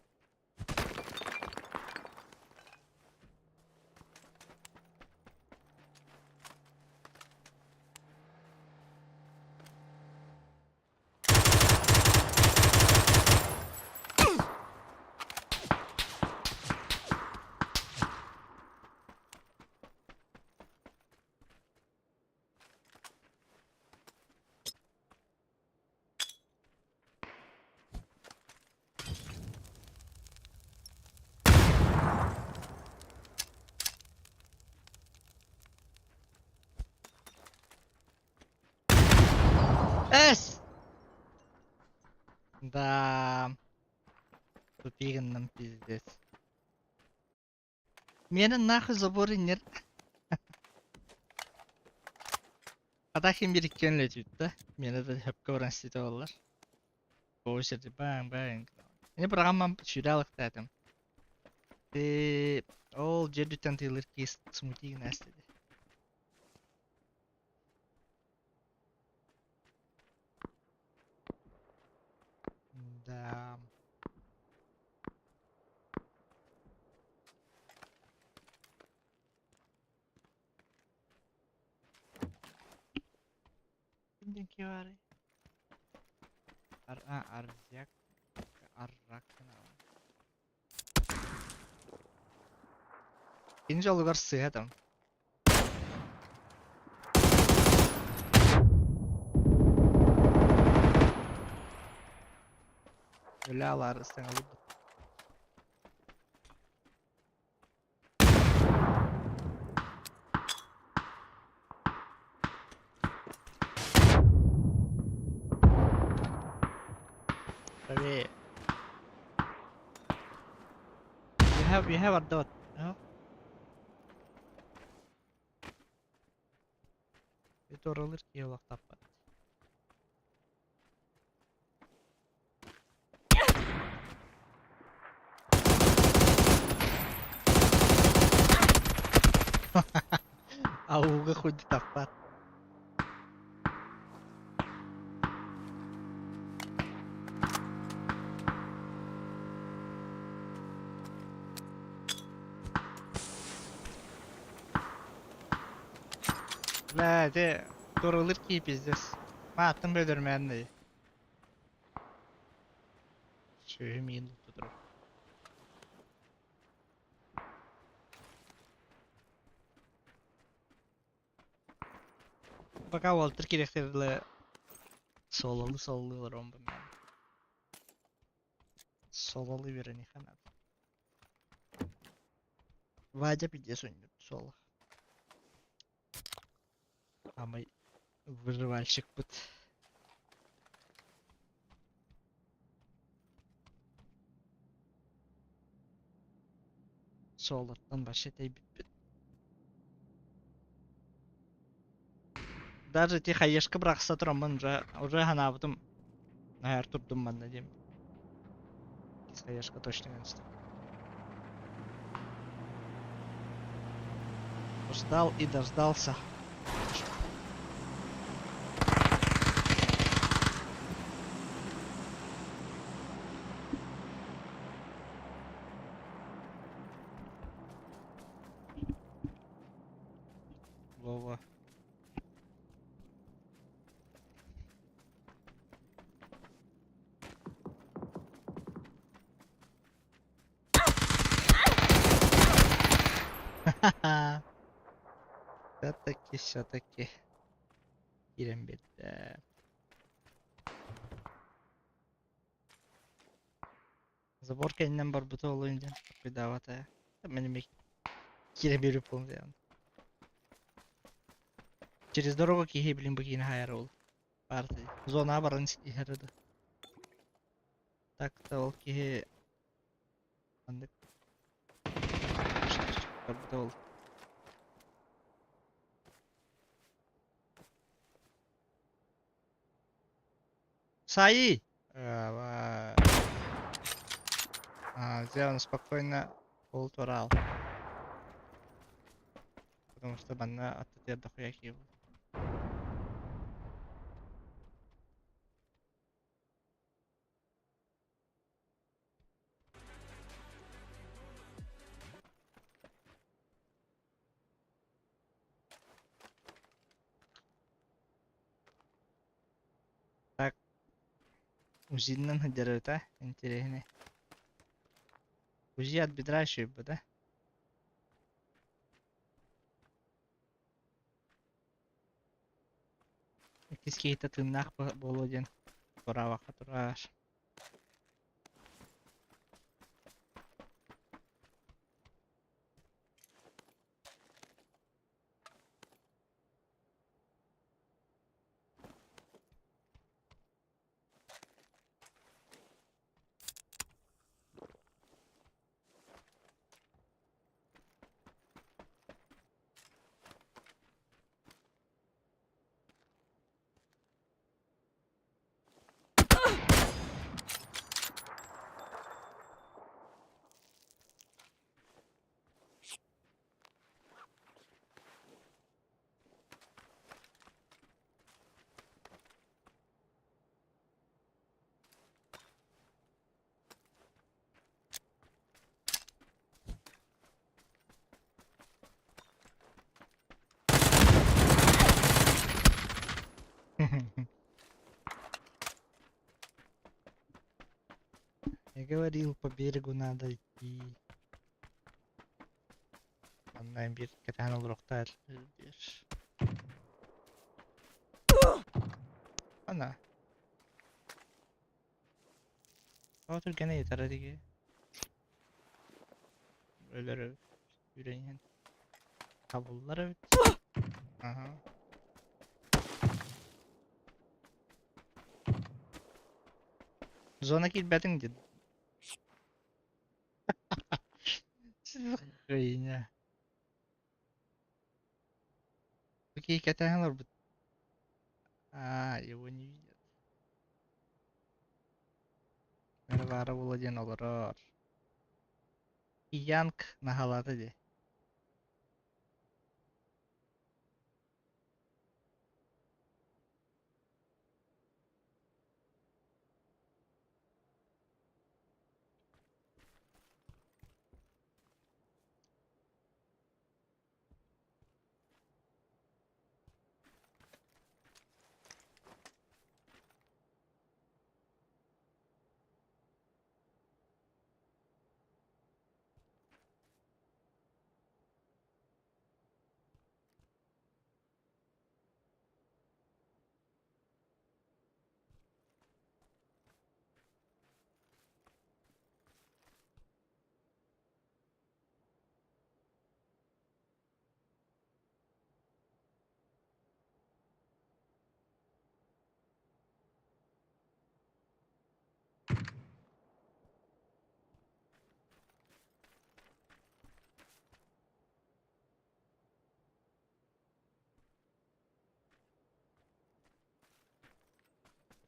Эс! Да. Тупи гынным пиздец. Миэнэ нахуй забор иннер. Хата ким бир иккиэн үлэтибит да. Миэнэ да хөпкө баран ситэ буоллар. Бу сирди баң баң. Ини программам сүүрэ алыктаатым. Ол жердүттэн тыылыр киис смути гына эстеди. Да. Ким диэн киһи баарый? Ар а Арзяк Аррак Кини дьолугар сыыһа там. Өлө алаары саҥалыыр. Tabii. You have a dot. No? Оралыр киһи олохтоппот. Ауга хуйды таппат. Бля, ити турулur киһи пиздец. Мааттын бөдөрмөөн дии. Сүөһү миин турар. Пока уолтар кириэхтэр дылы сололуу сололуу олоруом бу мен. Сололуу үөрэниэххэ наада. Вадя пиздец ойнуур соло. Самый выживальщикпыт. Солоттон вообще тэйбиппит. Даже ти хаешка бырахса тураммын уже уже ханаабытым наһаар турдум манна диэм. Хаешка точно гынста. Ждал и дождался. Вова. Все-таки, все-таки. Киирэн биэрдэ. Забор кэннинэн барбыта ол диэн быдаабата. Мин эмиэ киирэн биэрбит буолуом диэн. Через дорогу киһи блин бу киини хаайар ол. Баар зонаҕа баран иһэр да. Так-то ол киһи маннык барбыта ол. Саи! А, сделано спокойно полуторал. Потому что банна аттытыар дохуя киһи Так, УЗИнан сылдьарыта интэриэһинэй. УЗИ от бедра үчүгэй да? Иккис киһитэ тыыннаах буолуо диэн туораабакка турар. Я говорил, по берегу надо идти. Онно биир кэтээн олоруохтаах диир. Ана. Тоҕо түргэнэ ыйытара дии. Өлөр эбит. Үүрэн иһэн. Табыллар эбит. Аха. Зона киирбэтиҥ дии. Хуйня. Окей, кэтэһэн олорбут. А, его не видят. Эрэ баара буолуо диэн олорор. Янг наһаалаата дии.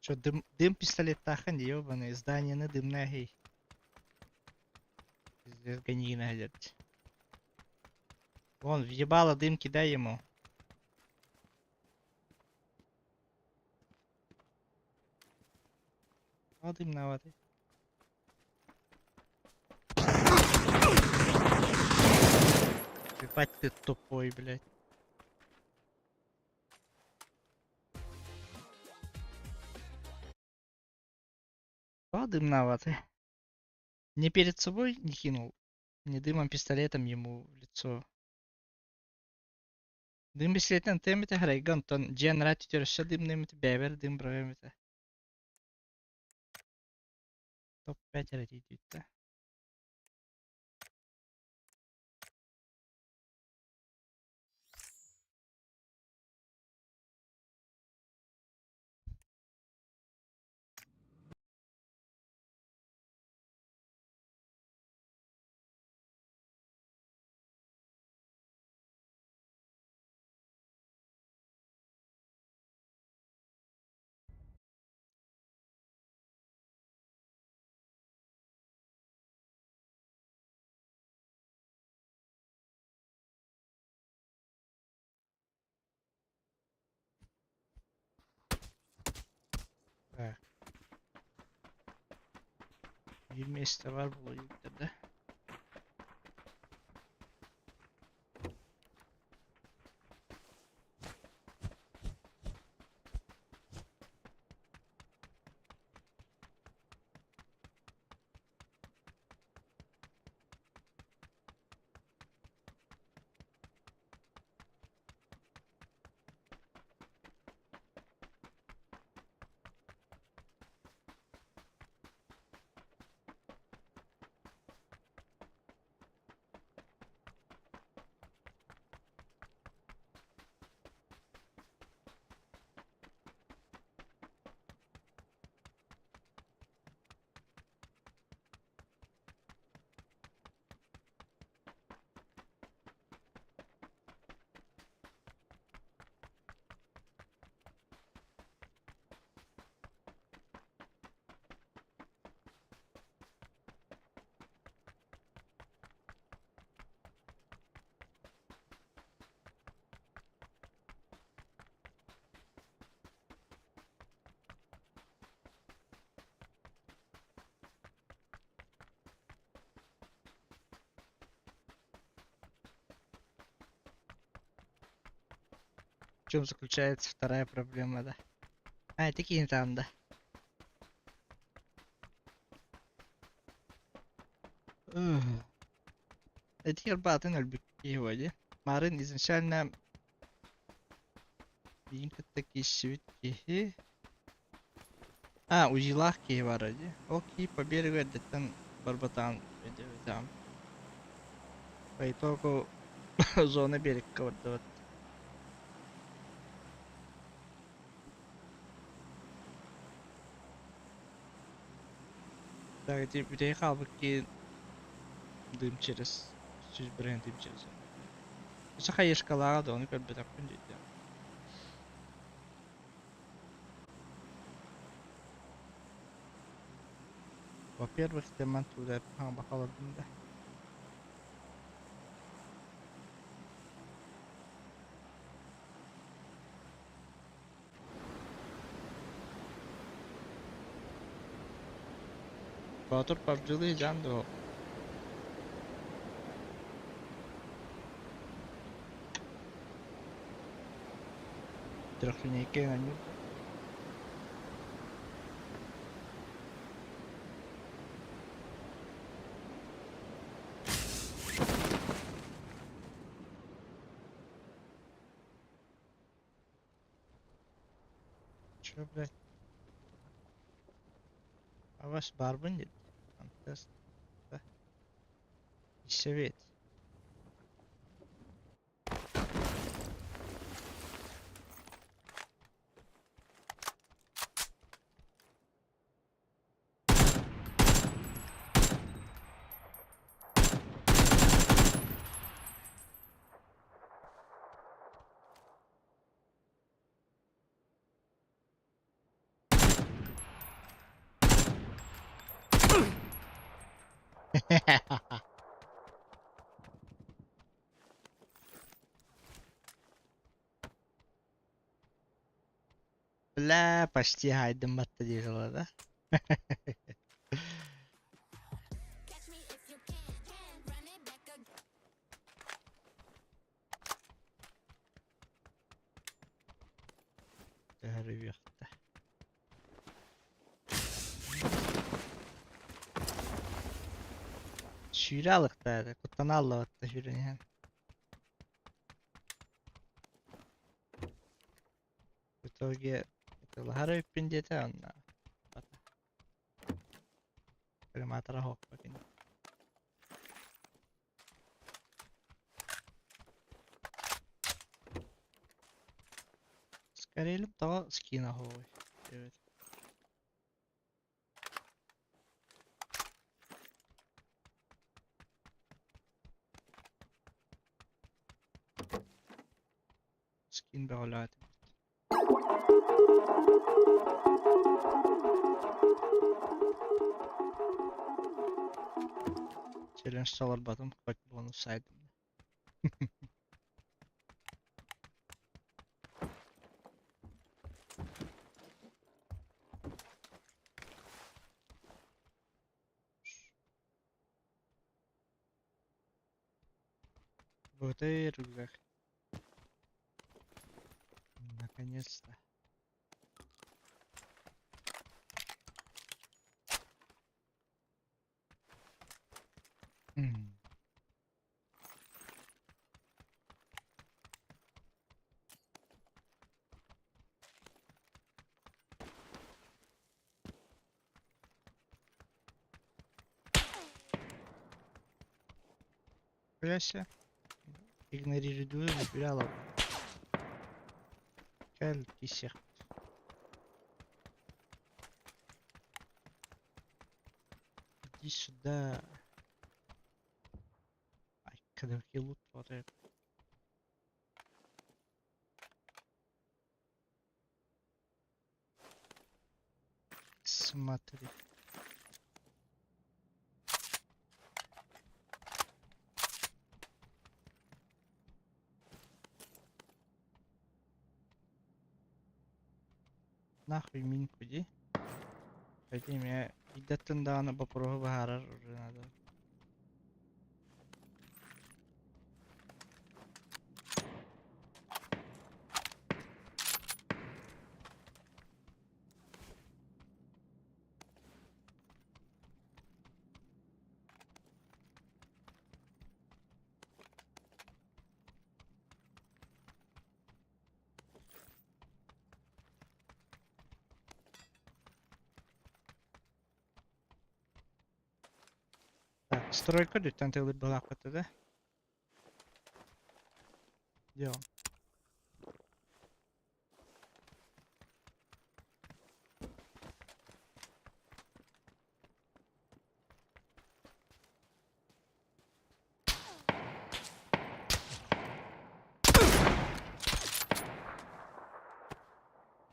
Что, дым, дым пистолеттааххын дии, ёбаный, зданиены дымнааһый. Пиздец, гони блядь. Вон, въебало дым кидай ему. О, дымноватый. Ебать ты тупой, блядь. О, дымноватый. Не перед собой не кинул, не дымом пистолетом ему в лицо. Дым пистолетинэн тыам этэ харайга онтон дьиэ анараа өттүгэр өссө дымныам этэ бэйэбэр дым быраҕыам этэ. Топ-5 эрэ тиийдибит да. Так. Биир миэстэ баар буолуо диэбиттэр да. В чем заключается вторая проблема, да? А, ити киһини таанда. Ити ырбаатын өлбүт киһи буо дии. Марын изначально биин кытта киирсибит киһи. А, УЗИлаах киһи баара дии. Ол киһи по берегу эрдэттэн барбатаҕын өйдөөбөтөҕүм. По итогу зона берегка бардыбыт. Так, ити бүтэһик хаалбыт киһи дым через 100 бырыһыан дым через. Өссө хаешкалааҕа да ону көрбөтөхпүн дии. Во-первых, теман туда бакаладым да. Боотур пабдьылыы дьаан дуо? Трехлинейка оонньуур дуо? Чё, блядь? Авас баарбын диэт. Антес Исэбиэт. Бля, почти хаайдым батта дии да. Төһөрүөхтэ. Сүүрэ алыктаары, куттана аллабатта сүүрэн иһэн. В итоге ытылаһар эбиппин диэтэ онно. Крематора хооппа кини. Скорее тоҕо скина оһуобай диэбит. Скин бөҕөлөөтүбүт. Челлендж толорботум, хоть бонус сайдым. Вот и рюкзак. Наконец-то. М. Хуя Игнорируй убирала. Кэл кисех. Иди сюда. Ай, кадырки лут вот это. Смотри. Нахуй минку ди. Хотя меня идеттен даҕаны боппуруоһу быһаарар уже надо. Стройка дүттэн тыылыр былаахпыт да. Где он?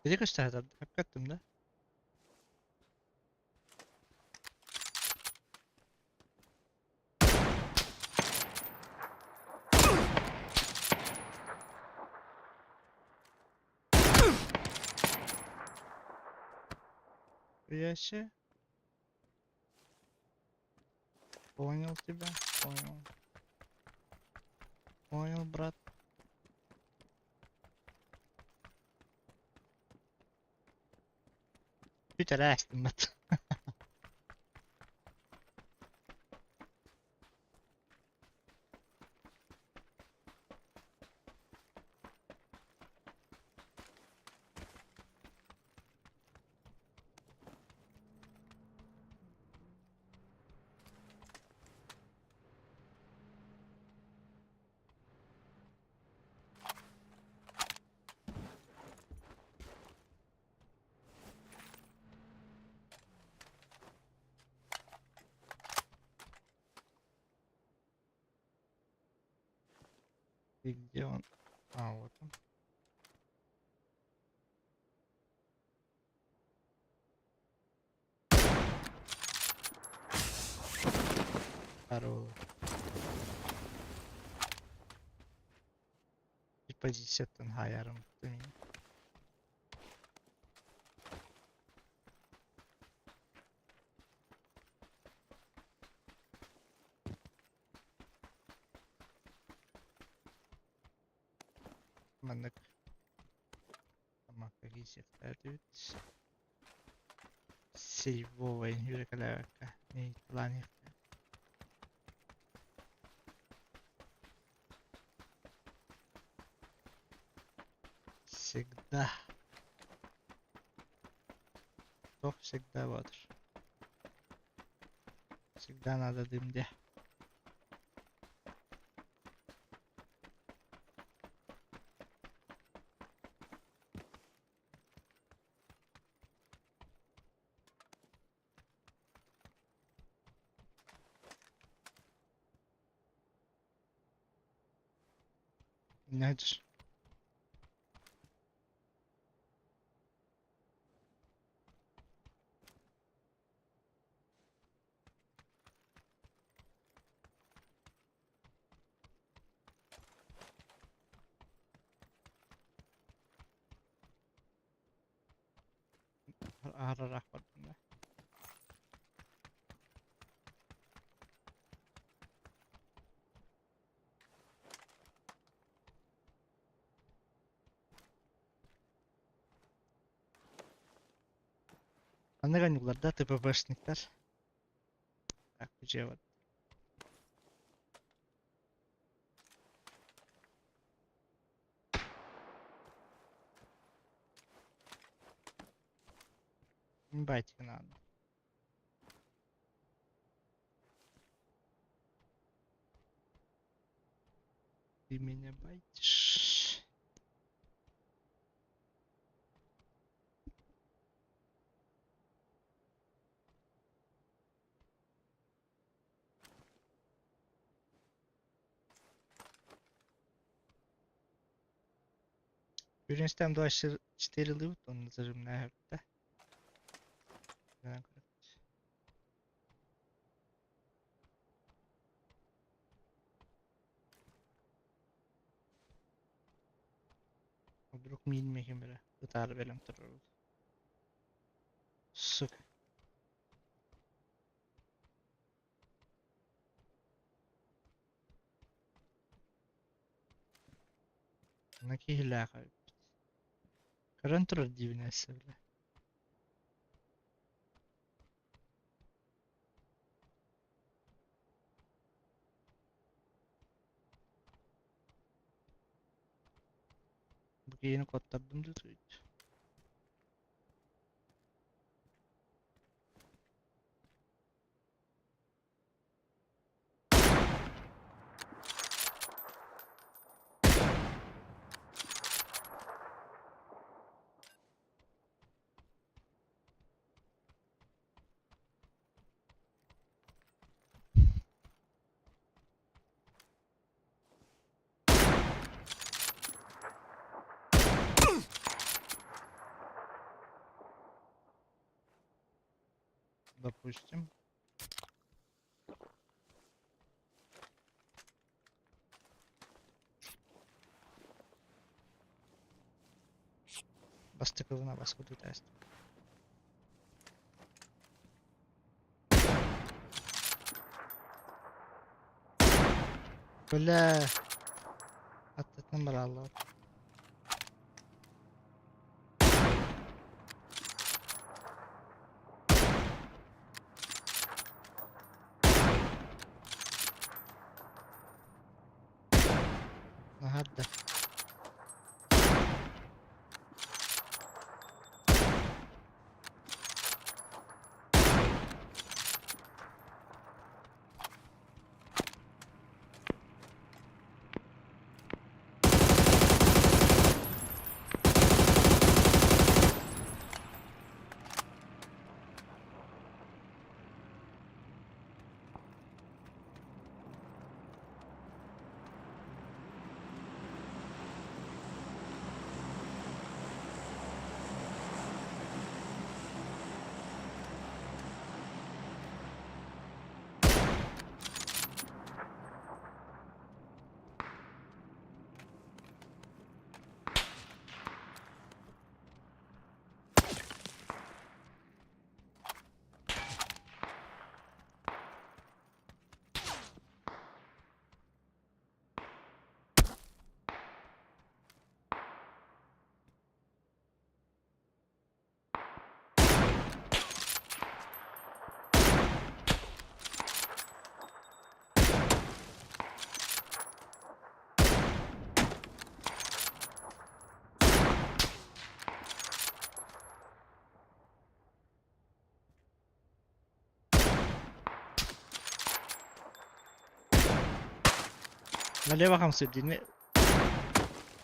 Где көстө Хапкаттым да? Яще. Понял тебя, понял. Понял, брат. Бүтэрээстиммэт. И где он? А, вот он. Здорово. И позицияттан хаярым. Маннык тамакка киисиэхтээбит. Сейвовай үрэкэлээбэккэ талаан иһиэхтээх. Всегда. Тох всегда бодр. Всегда надо дым де. Nedir? Арарах бардым да. Маннык анньыллар ТПБшниктар. Так, вот. Байтик надо. Ты меня байтишь. Birinchiden 24 лыбыт, он зажимная да? Вдруг мин бere. Ытары белем турur. Сука. На киһилээх Көрөн турар диибин эссе бile. Бу киһини куоттардым да туйт. Допустим. Бастакыбын абаскытыы тест. Бля, аттытынан бараллар. Наһаа да. Налево хамсыыр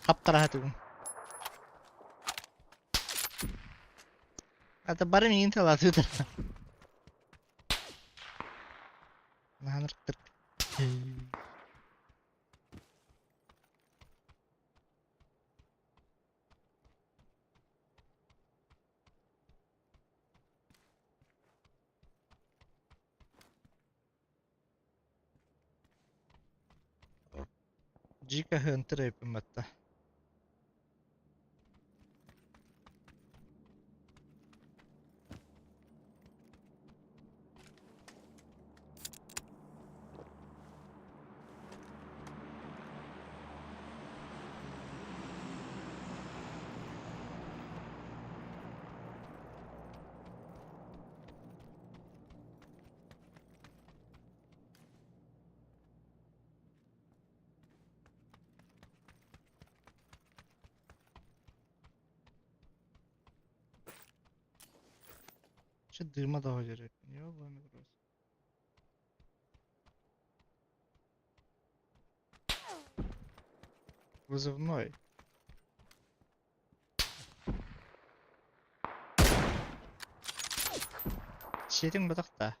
хаптараһа тугун. Ата бары миигин талаатыытар. Наһаныртыр. Дьиикэ ыһыантыр эбиппин батта. Чэ дыма да һодьор Ёбаный в рот. Вызывной. Сиэтиҥ батах да.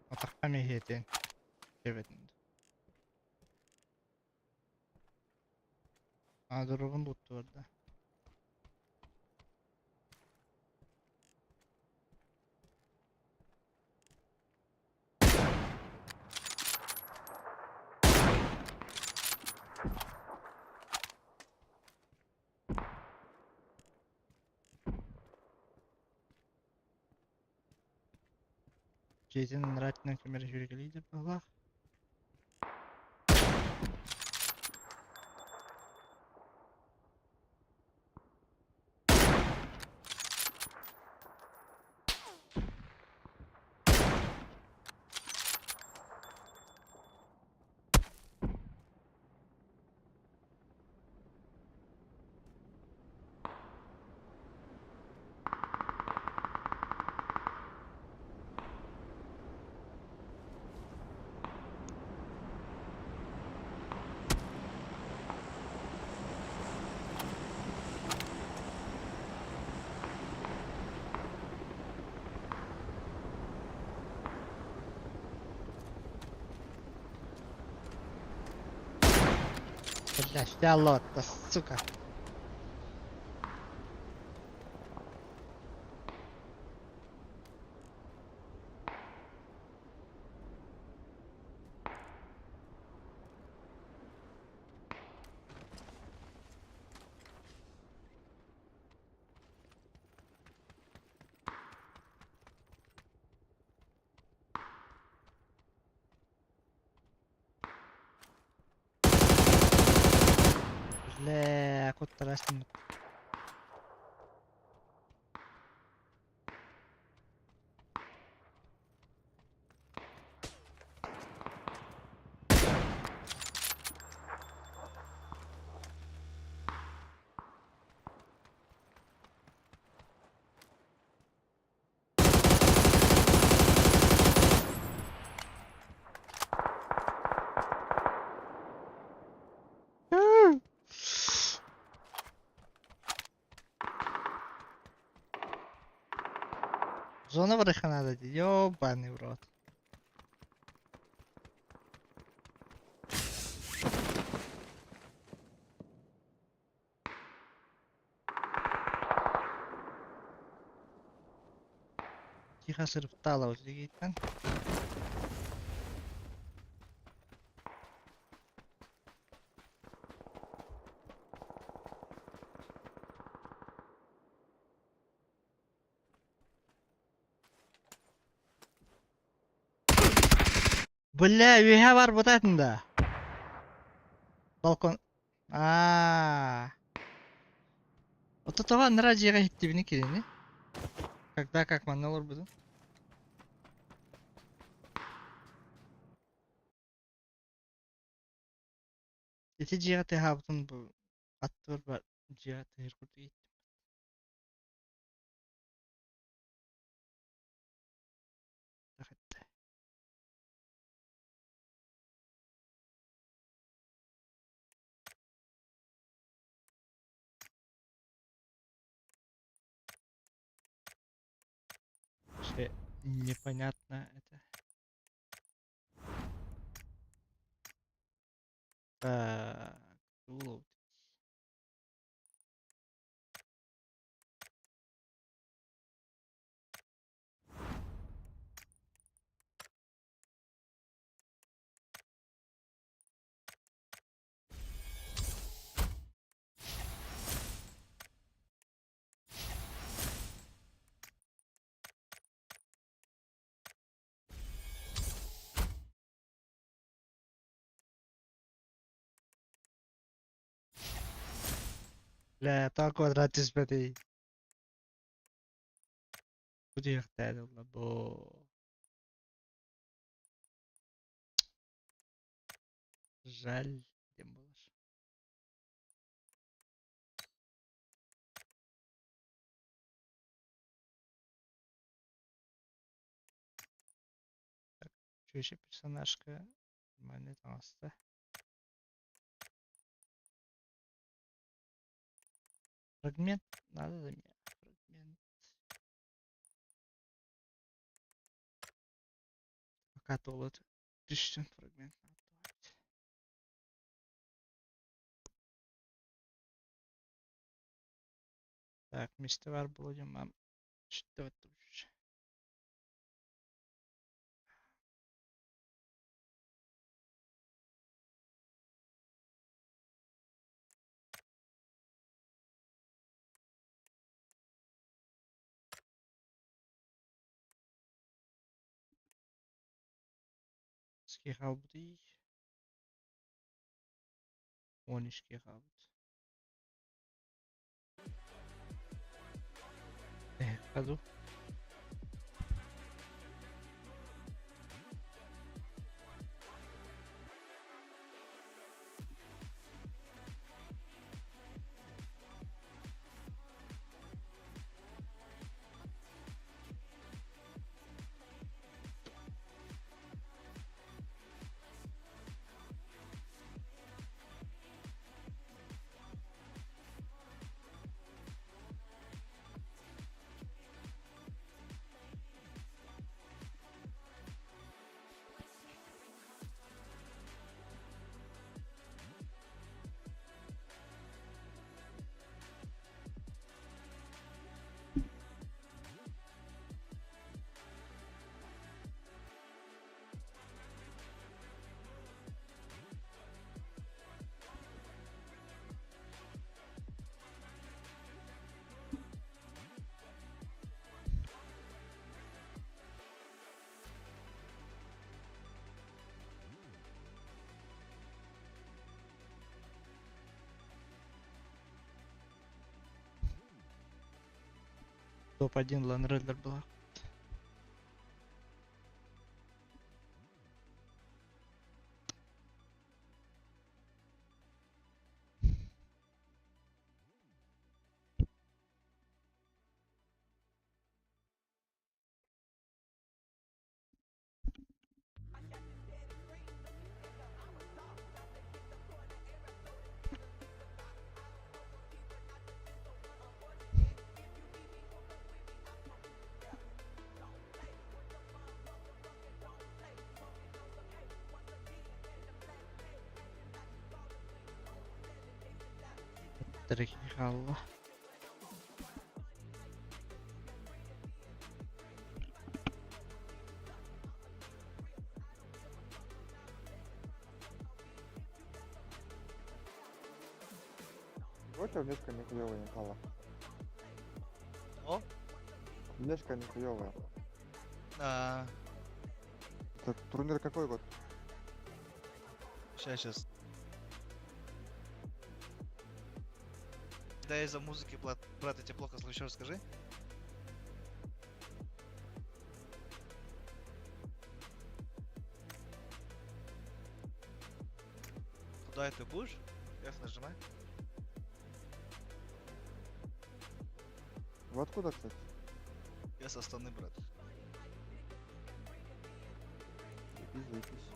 Атахха эмиэ диэбэтин. Аадырыбын туттубар да. Дьиэтин анараа өттүнэн ким эрэ сүүрэкэлиир быһыылаах. Бля, Шарлотта, сука. Бля, куттарастым. Зона барыха надо, ёбаный в рот. Тихо сырыптала вот. Бля, үөһэ бар бутатын да. Балкон. Аа. Ото тоҕо анараа дьиэҕэ иһиттибини кинини? Когда как манна олорбутун? Ити дьиэҕэ тыаһаабытын бу аттыбар бар дьиэҕэ тыаһыыр курдук иһиттим. Вообще непонятно это. Так, было. Бля, тоҕо квадрат түспэтий? Бу диэхтээн ылла бу. Жаль диэн буолар. Так, чүөчэ персонажка нормальный таҥаста. Фрагмент надо да мне? Фрагмент. Пока туолат түстүн фрагмент надо. Так, место бар будем вам. Что это вообще? Ски хаалбытый? 12 хаалбыт. Ходу. Топ-1 ылан эрэллэр быһа. Хаалла. Вот у внешка нихуевая не пала. О? Внешка нихуевая. А, Это турнир какой год? Сейчас, сейчас. Да, из-за музыки, брат, брат, я тебя плохо слышу, расскажи. Куда это будешь? F нажимай. Вы откуда, кстати? Я со Астаны, брат. Заебись, заебись.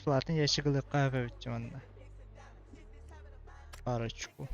Бесплатный ящик ылыахха эбит манна. Парочку.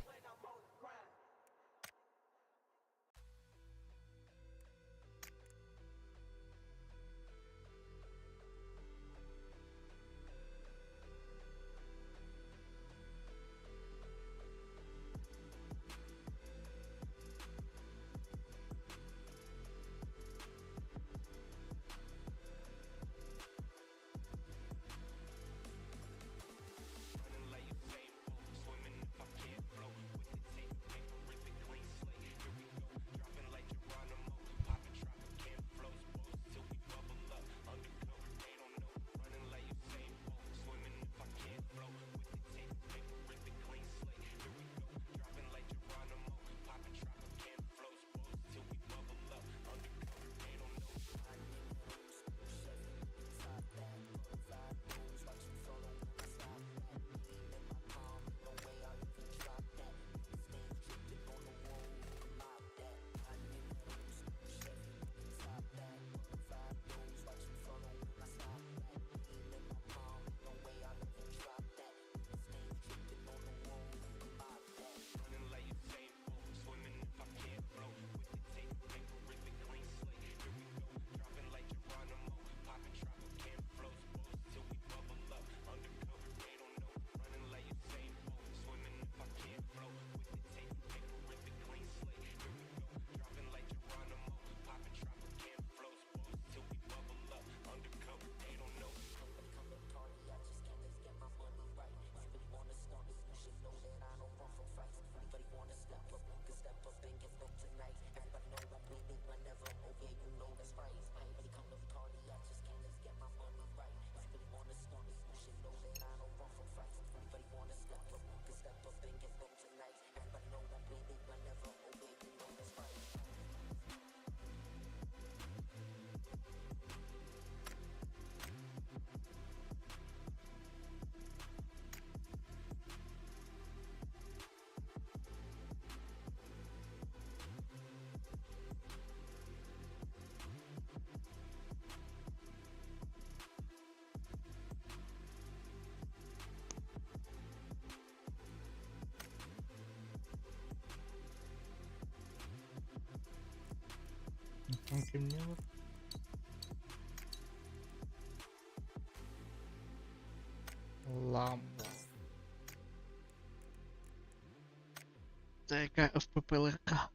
Онтон кимниэ олорор? Ламба. Це яка ФПП легка.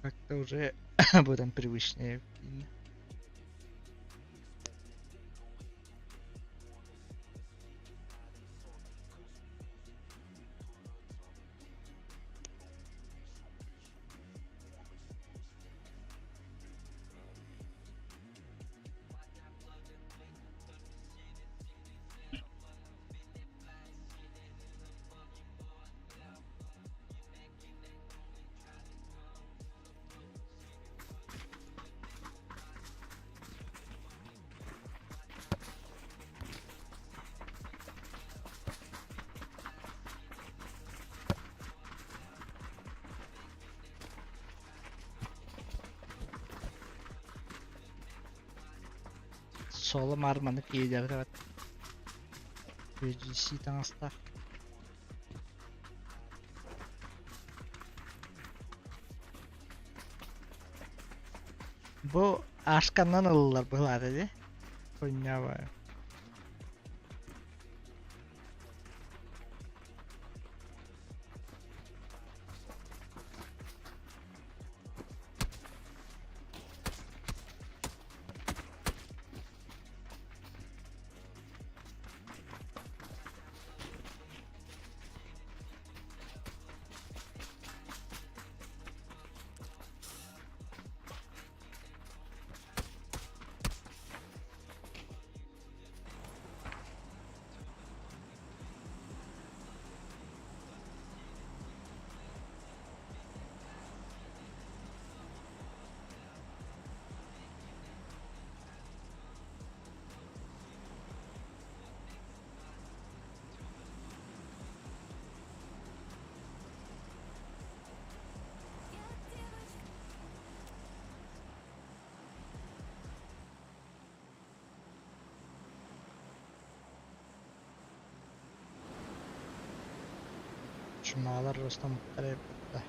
Как-то уже будем привычнее. Соло маар маннык киирдээбит UGC таҥастаах. Бу Ашканнан ыллылар быһылаата дии. Хуйня Чумалар устаммыттар эбит.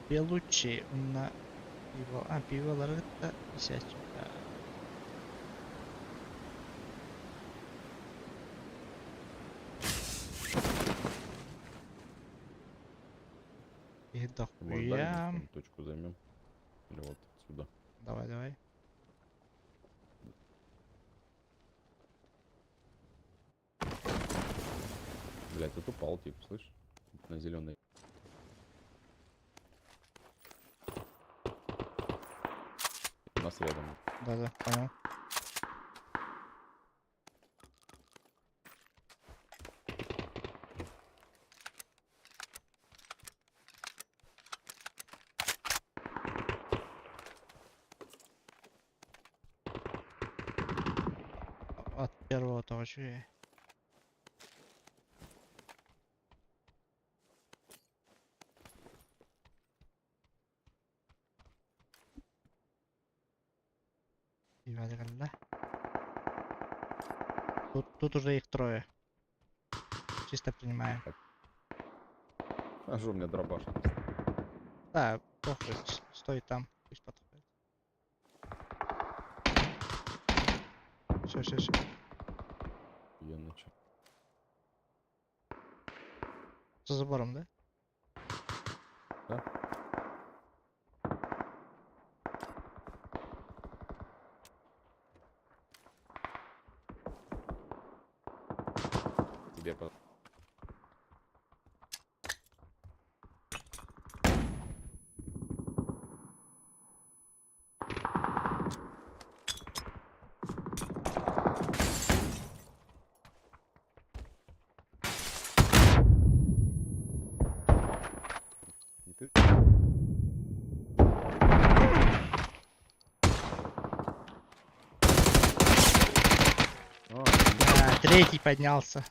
Белуччи уонна пиво, а пиволары кытта исээччи. И Может, дохуя. дальнюю точку займем? Или вот отсюда? Давай, давай. Блять, тут упал, тип, слышь? На зеленый. У нас рядом. Да-да, понял. От первого тоже. Да? Тут уже их трое. Чисто принимаем. А что у меня дробаш? Да, похуй, стой там, пусть подходит. Все, все, все. Я начал. За забором, да? Да. Тебе по... Не ты? А, Да, третий поднялся.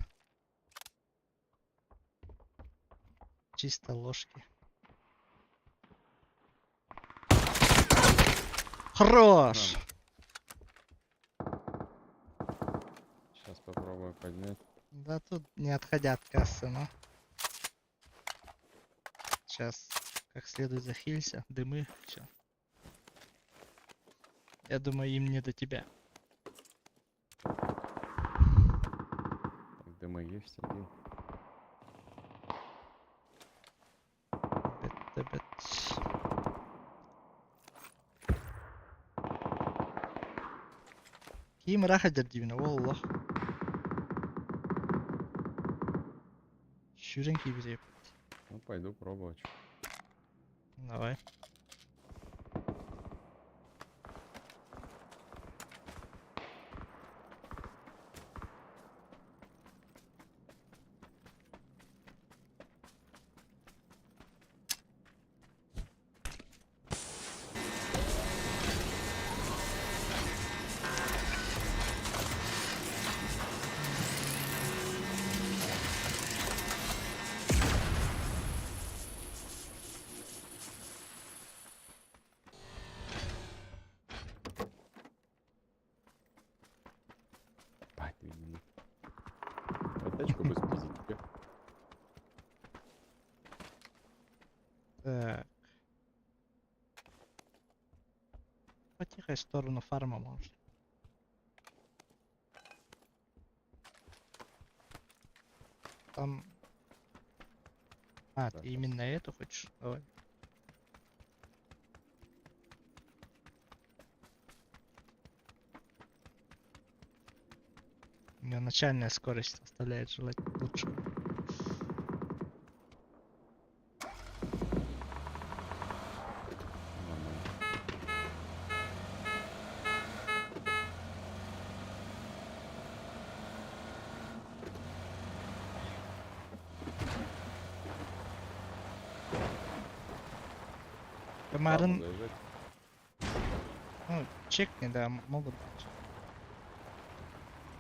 Чисто ложки. Хорош! Сейчас попробую поднять. Да тут не отходя от кассы, но. Сейчас как следует захилься, дымы, все. Я думаю, им не до тебя. Так, дымы есть один. Бет, бет. Ким раха дивина, wallah. Сүүрэн киирбит. Ну, пойду пробовать. Давай. Бать, 2 минуты. Тачку бы спиздить. Тебе. Так. Потихо в сторону фарма может. Там... А, Да, ты именно эту хочешь? Давай. У меня начальная скорость оставляет желать лучшего. Нормально. Камарын, Ладно, заезжать. ну, чекни, да, могут быть.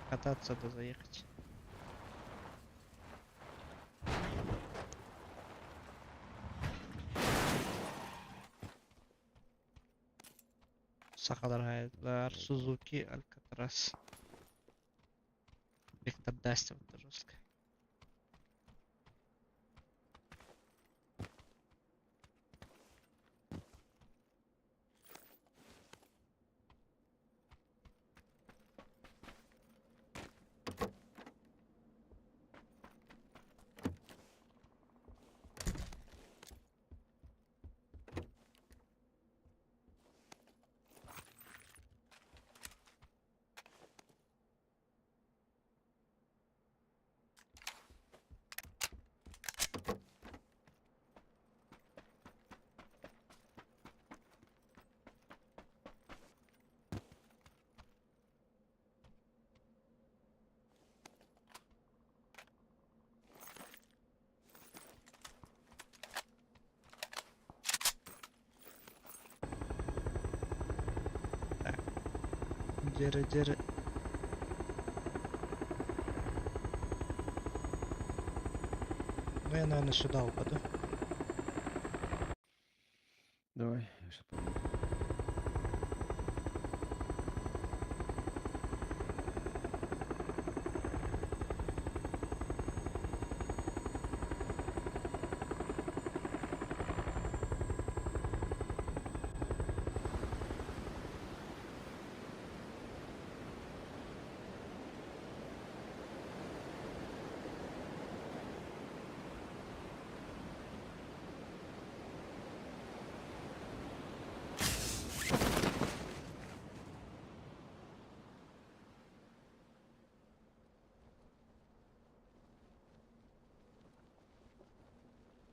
Кататься да заехать. Сахалар Сузуки Алькатрас. Виктор Дастер, это жестко. Деры, деры. Ну, я, наверное, сюда упаду. Давай, я щас пойду.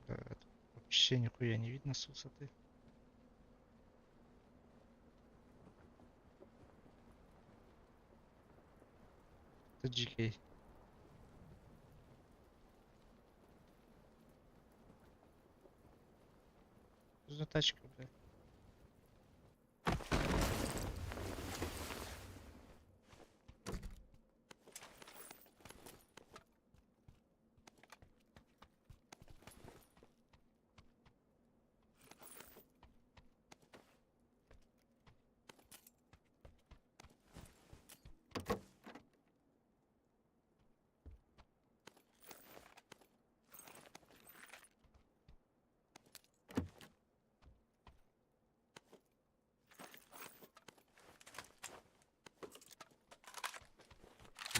Это вообще нихуя не видно с высоты. Это GK. Что за тачка, бля?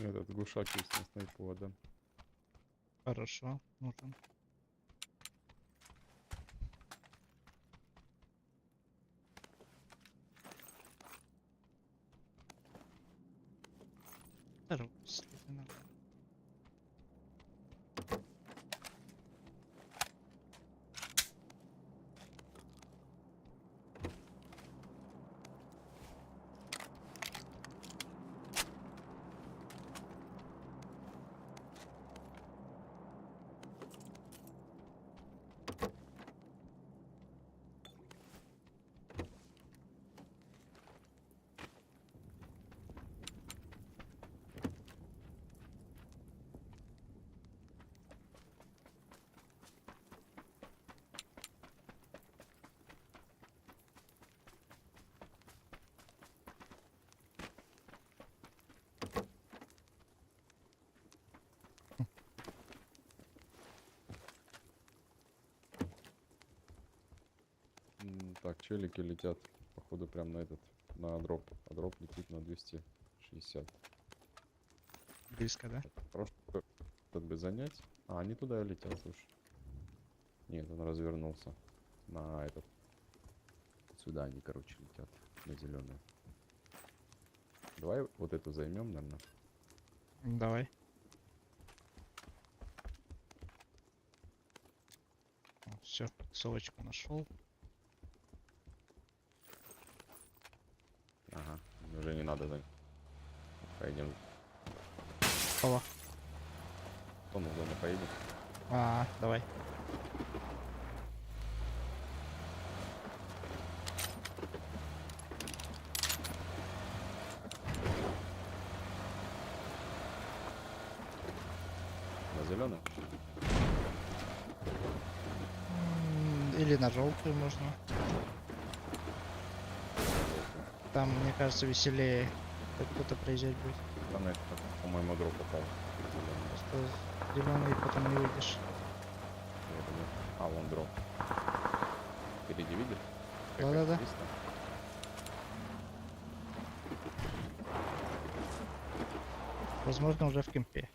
Этот глушак есть на снайпу, да. Хорошо, нужен. Здорово, следы нормально. Так, челики летят, походу, прям на этот, на дроп. А дроп летит на 260. Близко, да? Хорошо, этот бы занять. А, они туда и летят, слушай. Нет, он развернулся на этот. Сюда они, короче, летят, на зеленую. Давай вот эту займем, наверное. Давай. Все, совочку нашел. Ага, уже не надо занять. Пойдем. Кого? В зону поедем. А, давай. На зеленый? Или на желтую можно. Там, мне кажется, веселее, как кто-то проезжать будет. Там это, по-моему, дроп упал. Просто зеленый потом не выйдешь. Я думаю. А, вон дроп. Впереди видишь? Да-да-да. Возможно, уже в кемпе.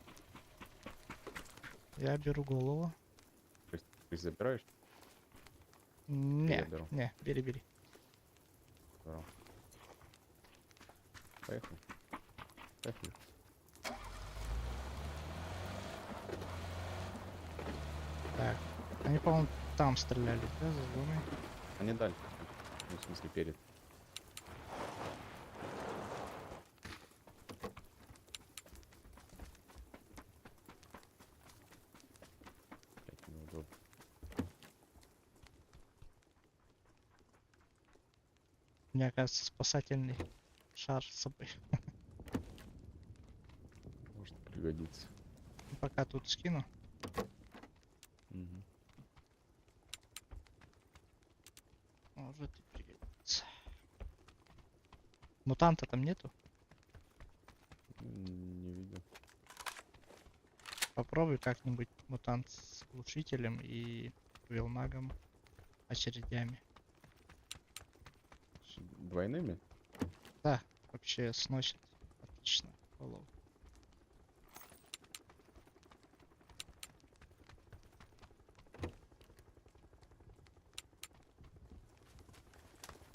Я беру голову. Ты забираешь? Не, беру. не, бери, бери. Здорово. Поехали. Поехали. Так. Они, по-моему, там стреляли, да, за зоной? Они дальше. Ну, в смысле, перед. Блять, неудобно. У меня, кажется, спасательный шар с собой. Может пригодится. Пока тут скину. Угу. Может и пригодится. Мутанта там нету? Не видел. Попробуй как-нибудь мутант с глушителем и вилмагом очередями. С двойными? Да, вообще сносит отлично голову.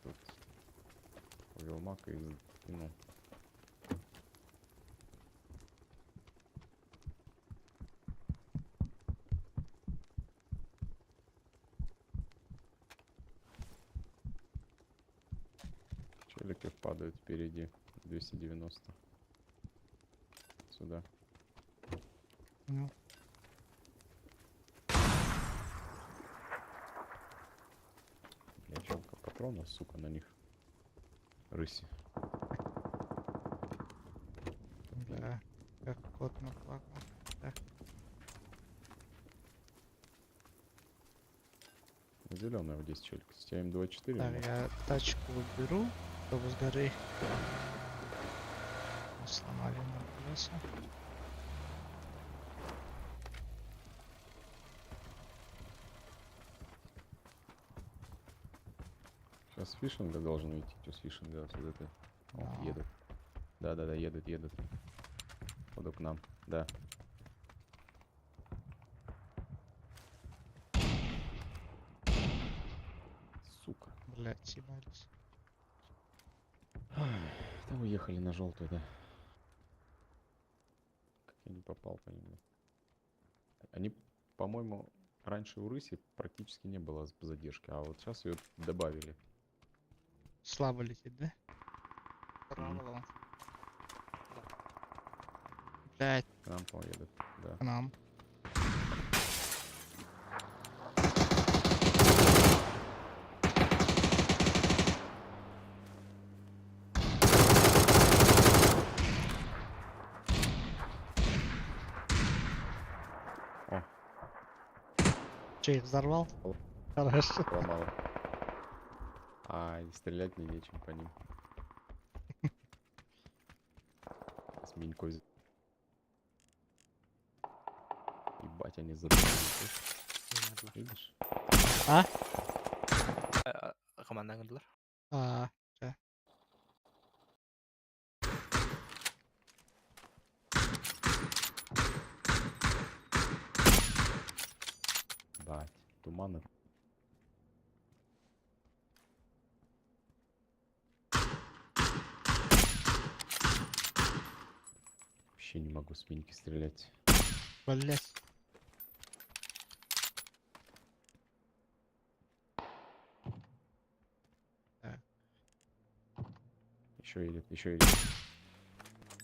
Тут вилмаг и кинул. Челики падают впереди. 290. Сюда. Ну. Бля, жалко патронов, сука, на них. Рыси. Да, как кот наплакал. Да. Зеленая вот здесь челик. С тебя М24. Так, может? я тачку беру, чтобы с горы сломали нам колеса. Сейчас с фишинга должен уйти. Чё с фишинга с вот этой? О, Да. едут. Да-да-да, едут, едут. Походу к нам, да. Сука. Блять, съебались. Да уехали на желтую, да. Как я не попал по ним. Они, по-моему, раньше у рыси практически не было задержки, а вот сейчас ее добавили. Слабо летит, да? Право. Блять, К нам поедут, да. к нам. О. Че, их взорвал? О. Хорошо. Сломал. А, и стрелять мне нечем по ним. С минькой. Ебать, они задумали, слышь? Видишь? А? Команда гындылар. А, да. Бать, туманы. Вообще не могу с миньки стрелять. Блять. Еще едет, еще едет.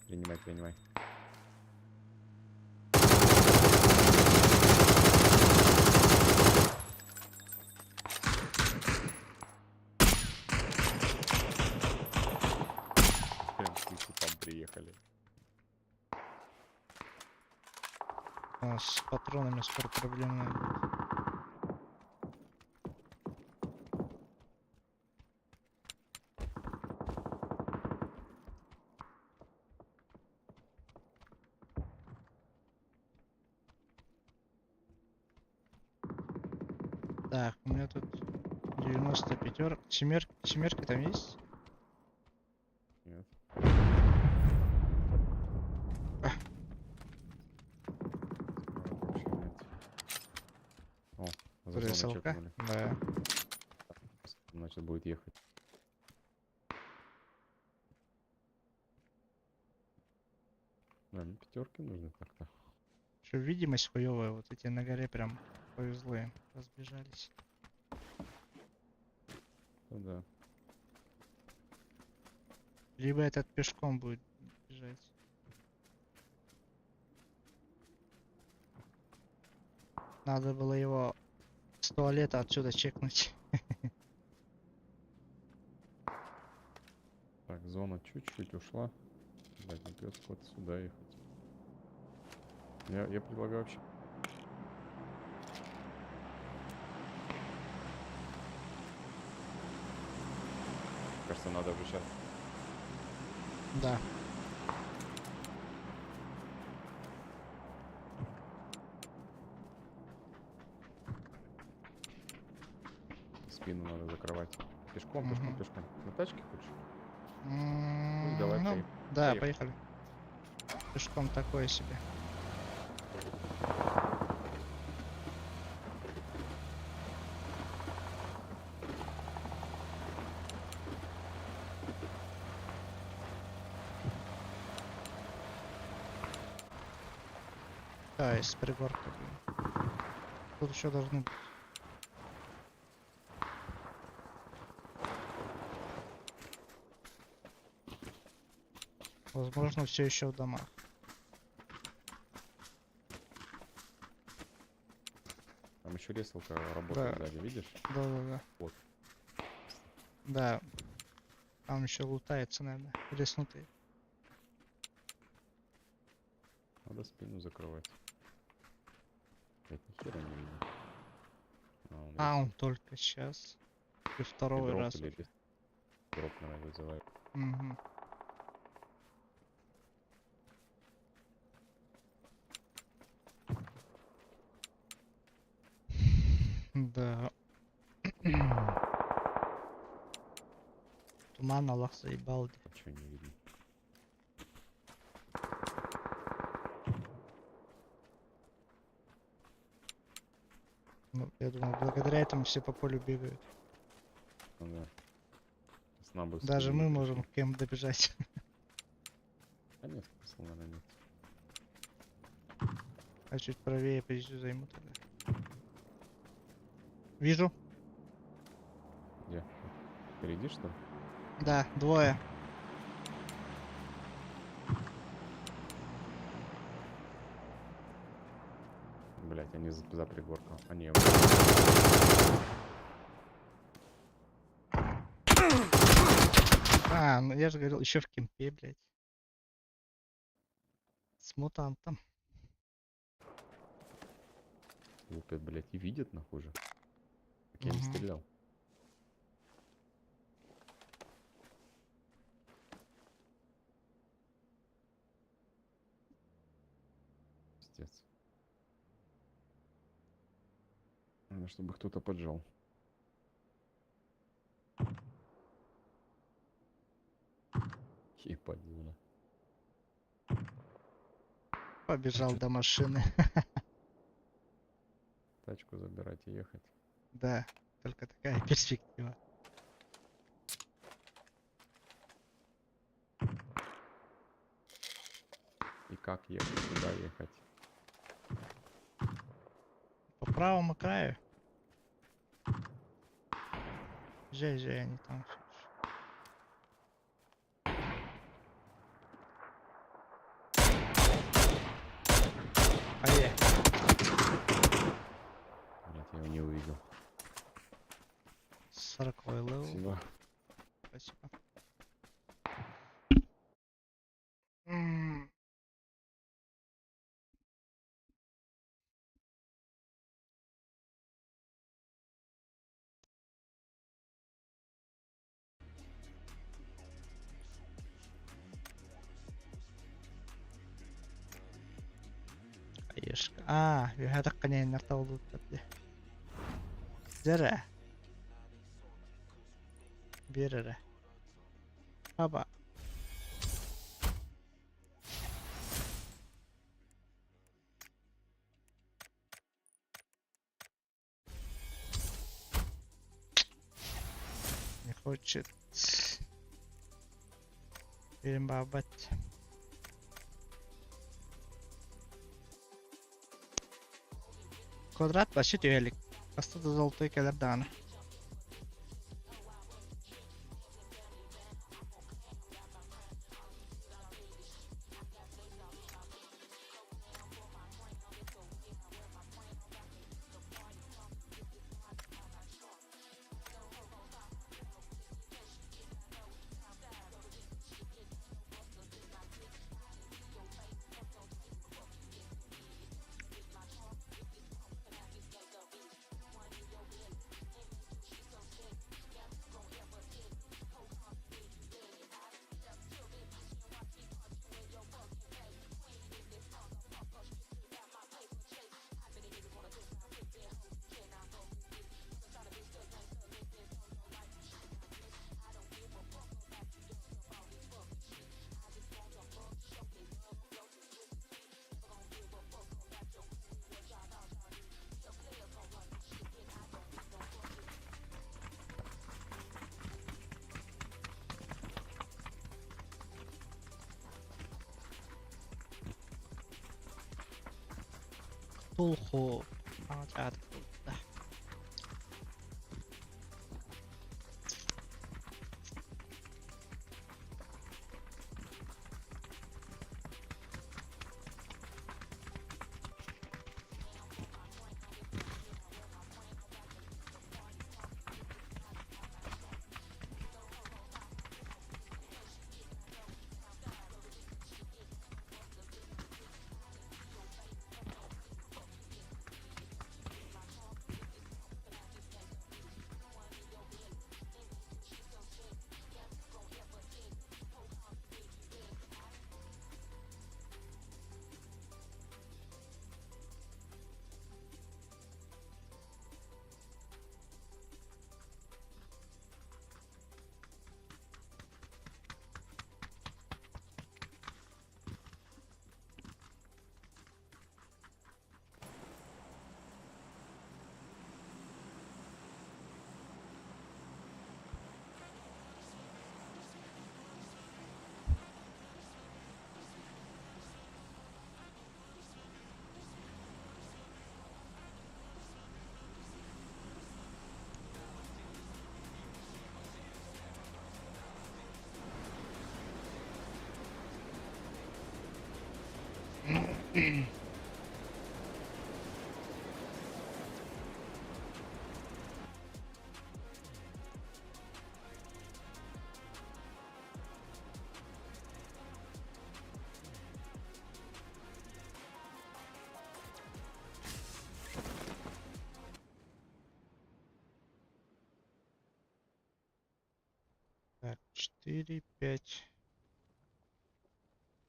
Принимай, принимай. Прям к типам приехали. У нас с патронами скоро проблемы будут. Так, у меня тут 95 Семерки там есть? Нет. А. Вообще нет. О, за зону СЛК? чекнули. Да. Значит, будет ехать. Да, ну пятерки нужны так-то. Еще видимость хуевая, вот эти на горе прям повезло им, разбежались. Ну да. Либо этот пешком будет бежать. Надо было его с туалета отсюда чекнуть. Так, зона чуть-чуть ушла. Блядь, ну придется куда-то сюда ехать. Я предлагаю вообще... Кажется, надо уже щас. Да. Спину надо закрывать. Пешком, пешком, Мгм. пешком. На тачке хочешь? Ну, давай, Ну, поехали. да, Поехали. поехали. Пешком такое себе. Да, из пригорка, блин. Тут еще должны быть. Возможно, все еще в домах. Там еще ресалка работает Да. сзади, видишь? Да, да, да. Вот. Да. Там еще лутается, наверное. Реснутые. Надо спину закрывать. Блять, ни хера не видно. А, он А, он только сейчас. И второй дроп раз или уже. рес- Дроп, наверное, вызывает. Мгм. Да. Туман Аллах заебал. Ничего не видно. Ну, я думал, благодаря этому все по полю бегают. Ну да. С нам бы Даже скинули мы пришли. можем к кем добежать. А нет, смысла, наверное, нет. А чуть правее позицию займу тогда. Вижу. Где? Впереди, что ли? Да, двое. Блять, они за пригорком. Они. А, ну я же говорил, еще в кемпе, блядь. С мутантом. Лупят, блять, и видят нахуй же. Так я не Мгм. стрелял. Пиздец. Надо, чтобы кто-то поджал. Ебать, зона. Побежал до машины. Тачку забирать и ехать. Да, только такая перспектива. И как ехать, куда ехать? По правому краю. Езжай, езжай, они там всё ещё. Ае, Блять, я его не увидел. 40 level. Спасибо. Спасибо. М. Хаешка. А, үһэ тахханeenнэр табылбыттар дии. Дьэрэ. Биир эрэ. Хаба. Не хочет. Биэрин баабат. Квадрат вообще түһэлик. Хаста да золотой кэлэр даҕаны. Ктулху. А, да. 4, 5.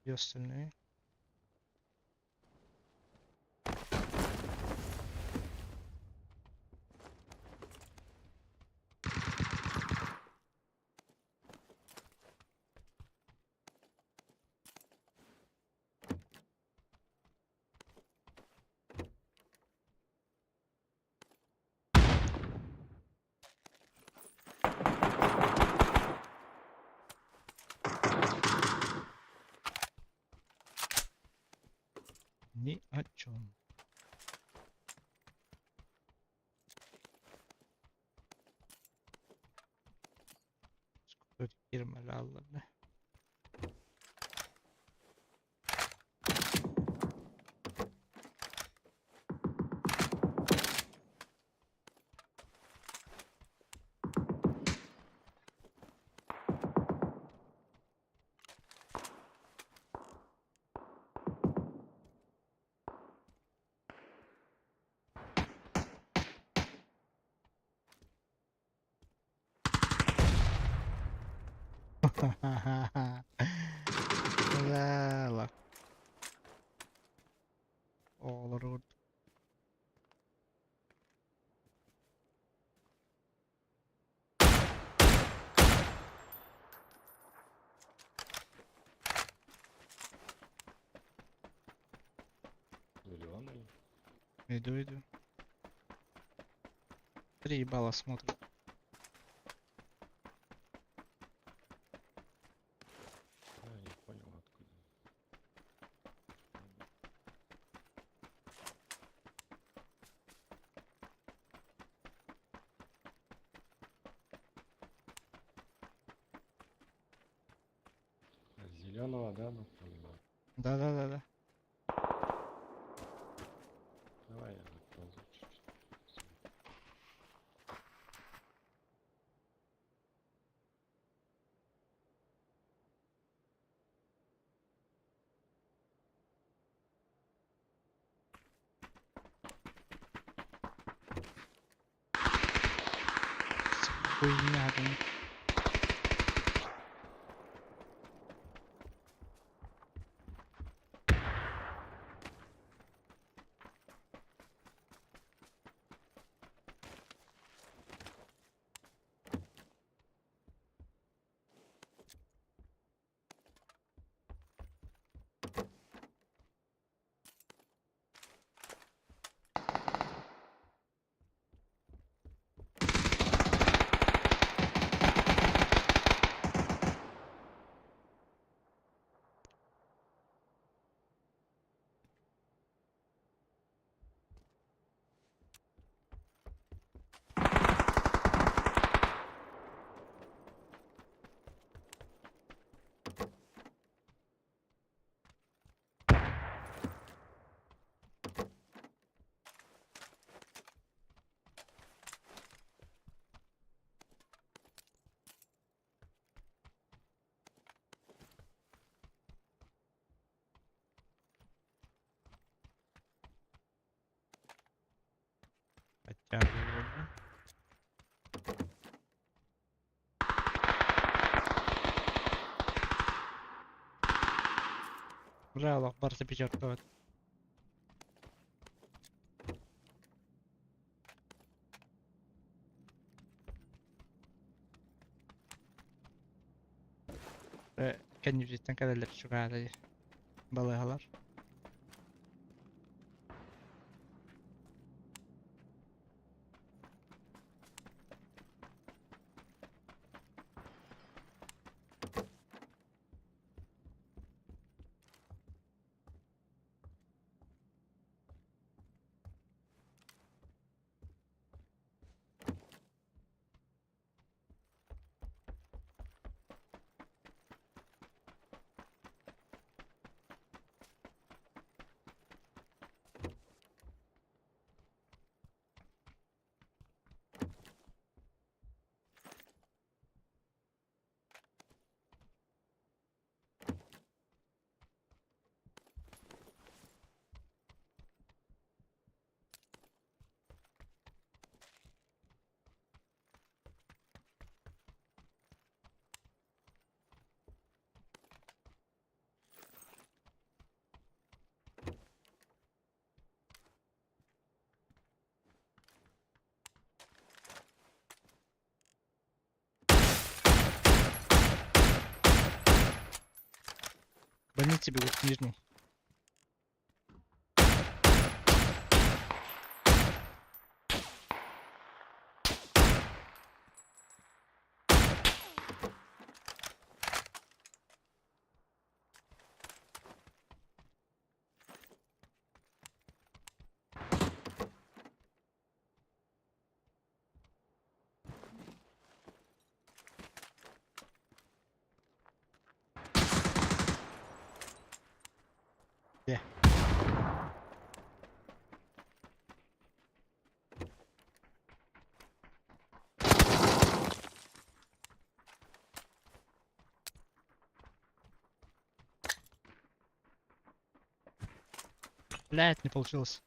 Где остальные? Ни о чем. Сколько бля. Ла. Оҕолору Зеленый. Иду, иду. 3 ебала смотрят. Я не понял откуда. Зеленого, да, ну понял. Да-да-да-да. Давай я заползу чуть-чуть. Хуйня, блин. Подтягиваю, да? Бля, Аллах, барса пятерка. Кэннибититтэн кэлэллэр чугаһаата балыыһалар. Больнице бегут к нижней. Где? Блять, не получилось.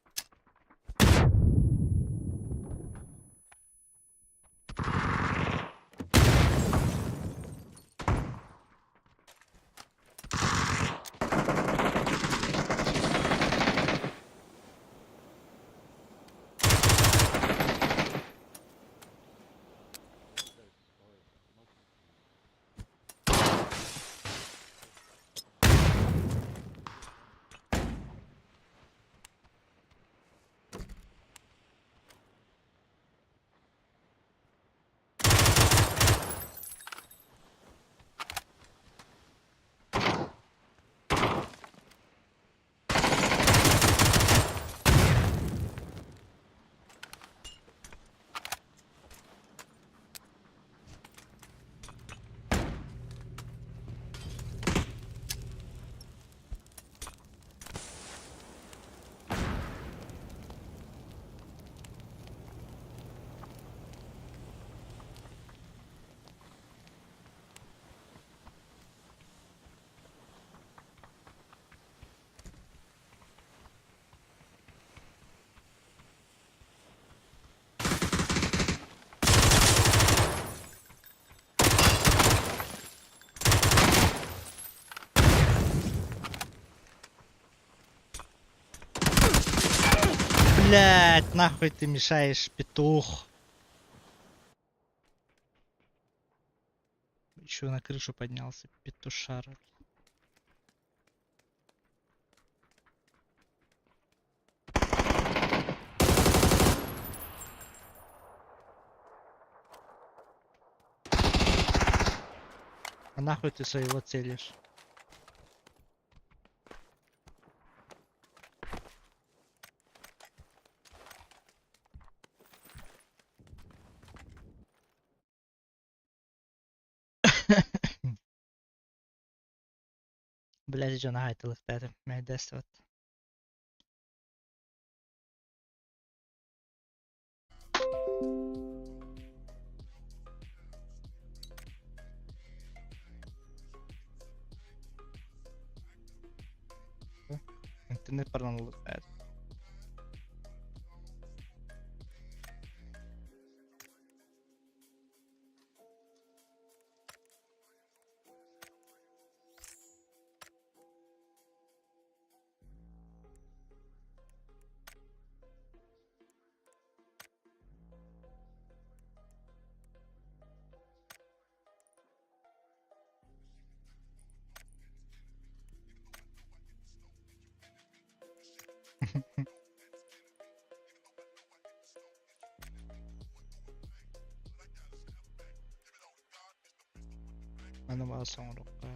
Блять, нахуй ты мешаешь, петух. Еще на крышу поднялся, петушара. А нахуй ты своего целишь? Блять, дьон аһай тылыктаатым, мэйдэстибэт. Интернет баран ылыктаатым. Аны баа соҥорукка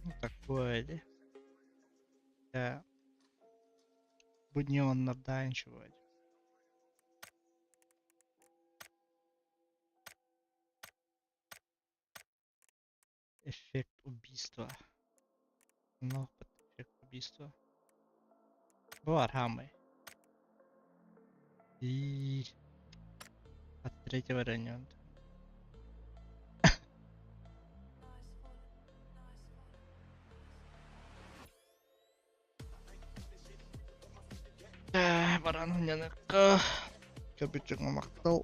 Ну такое дии. Э, Буднионнардаан чувать. Эффект убийства. Ну, эффект убийства. Баар хаамай. И от третьего района. Баран мунньаныкка көрбүт дьоҥҥо махтал.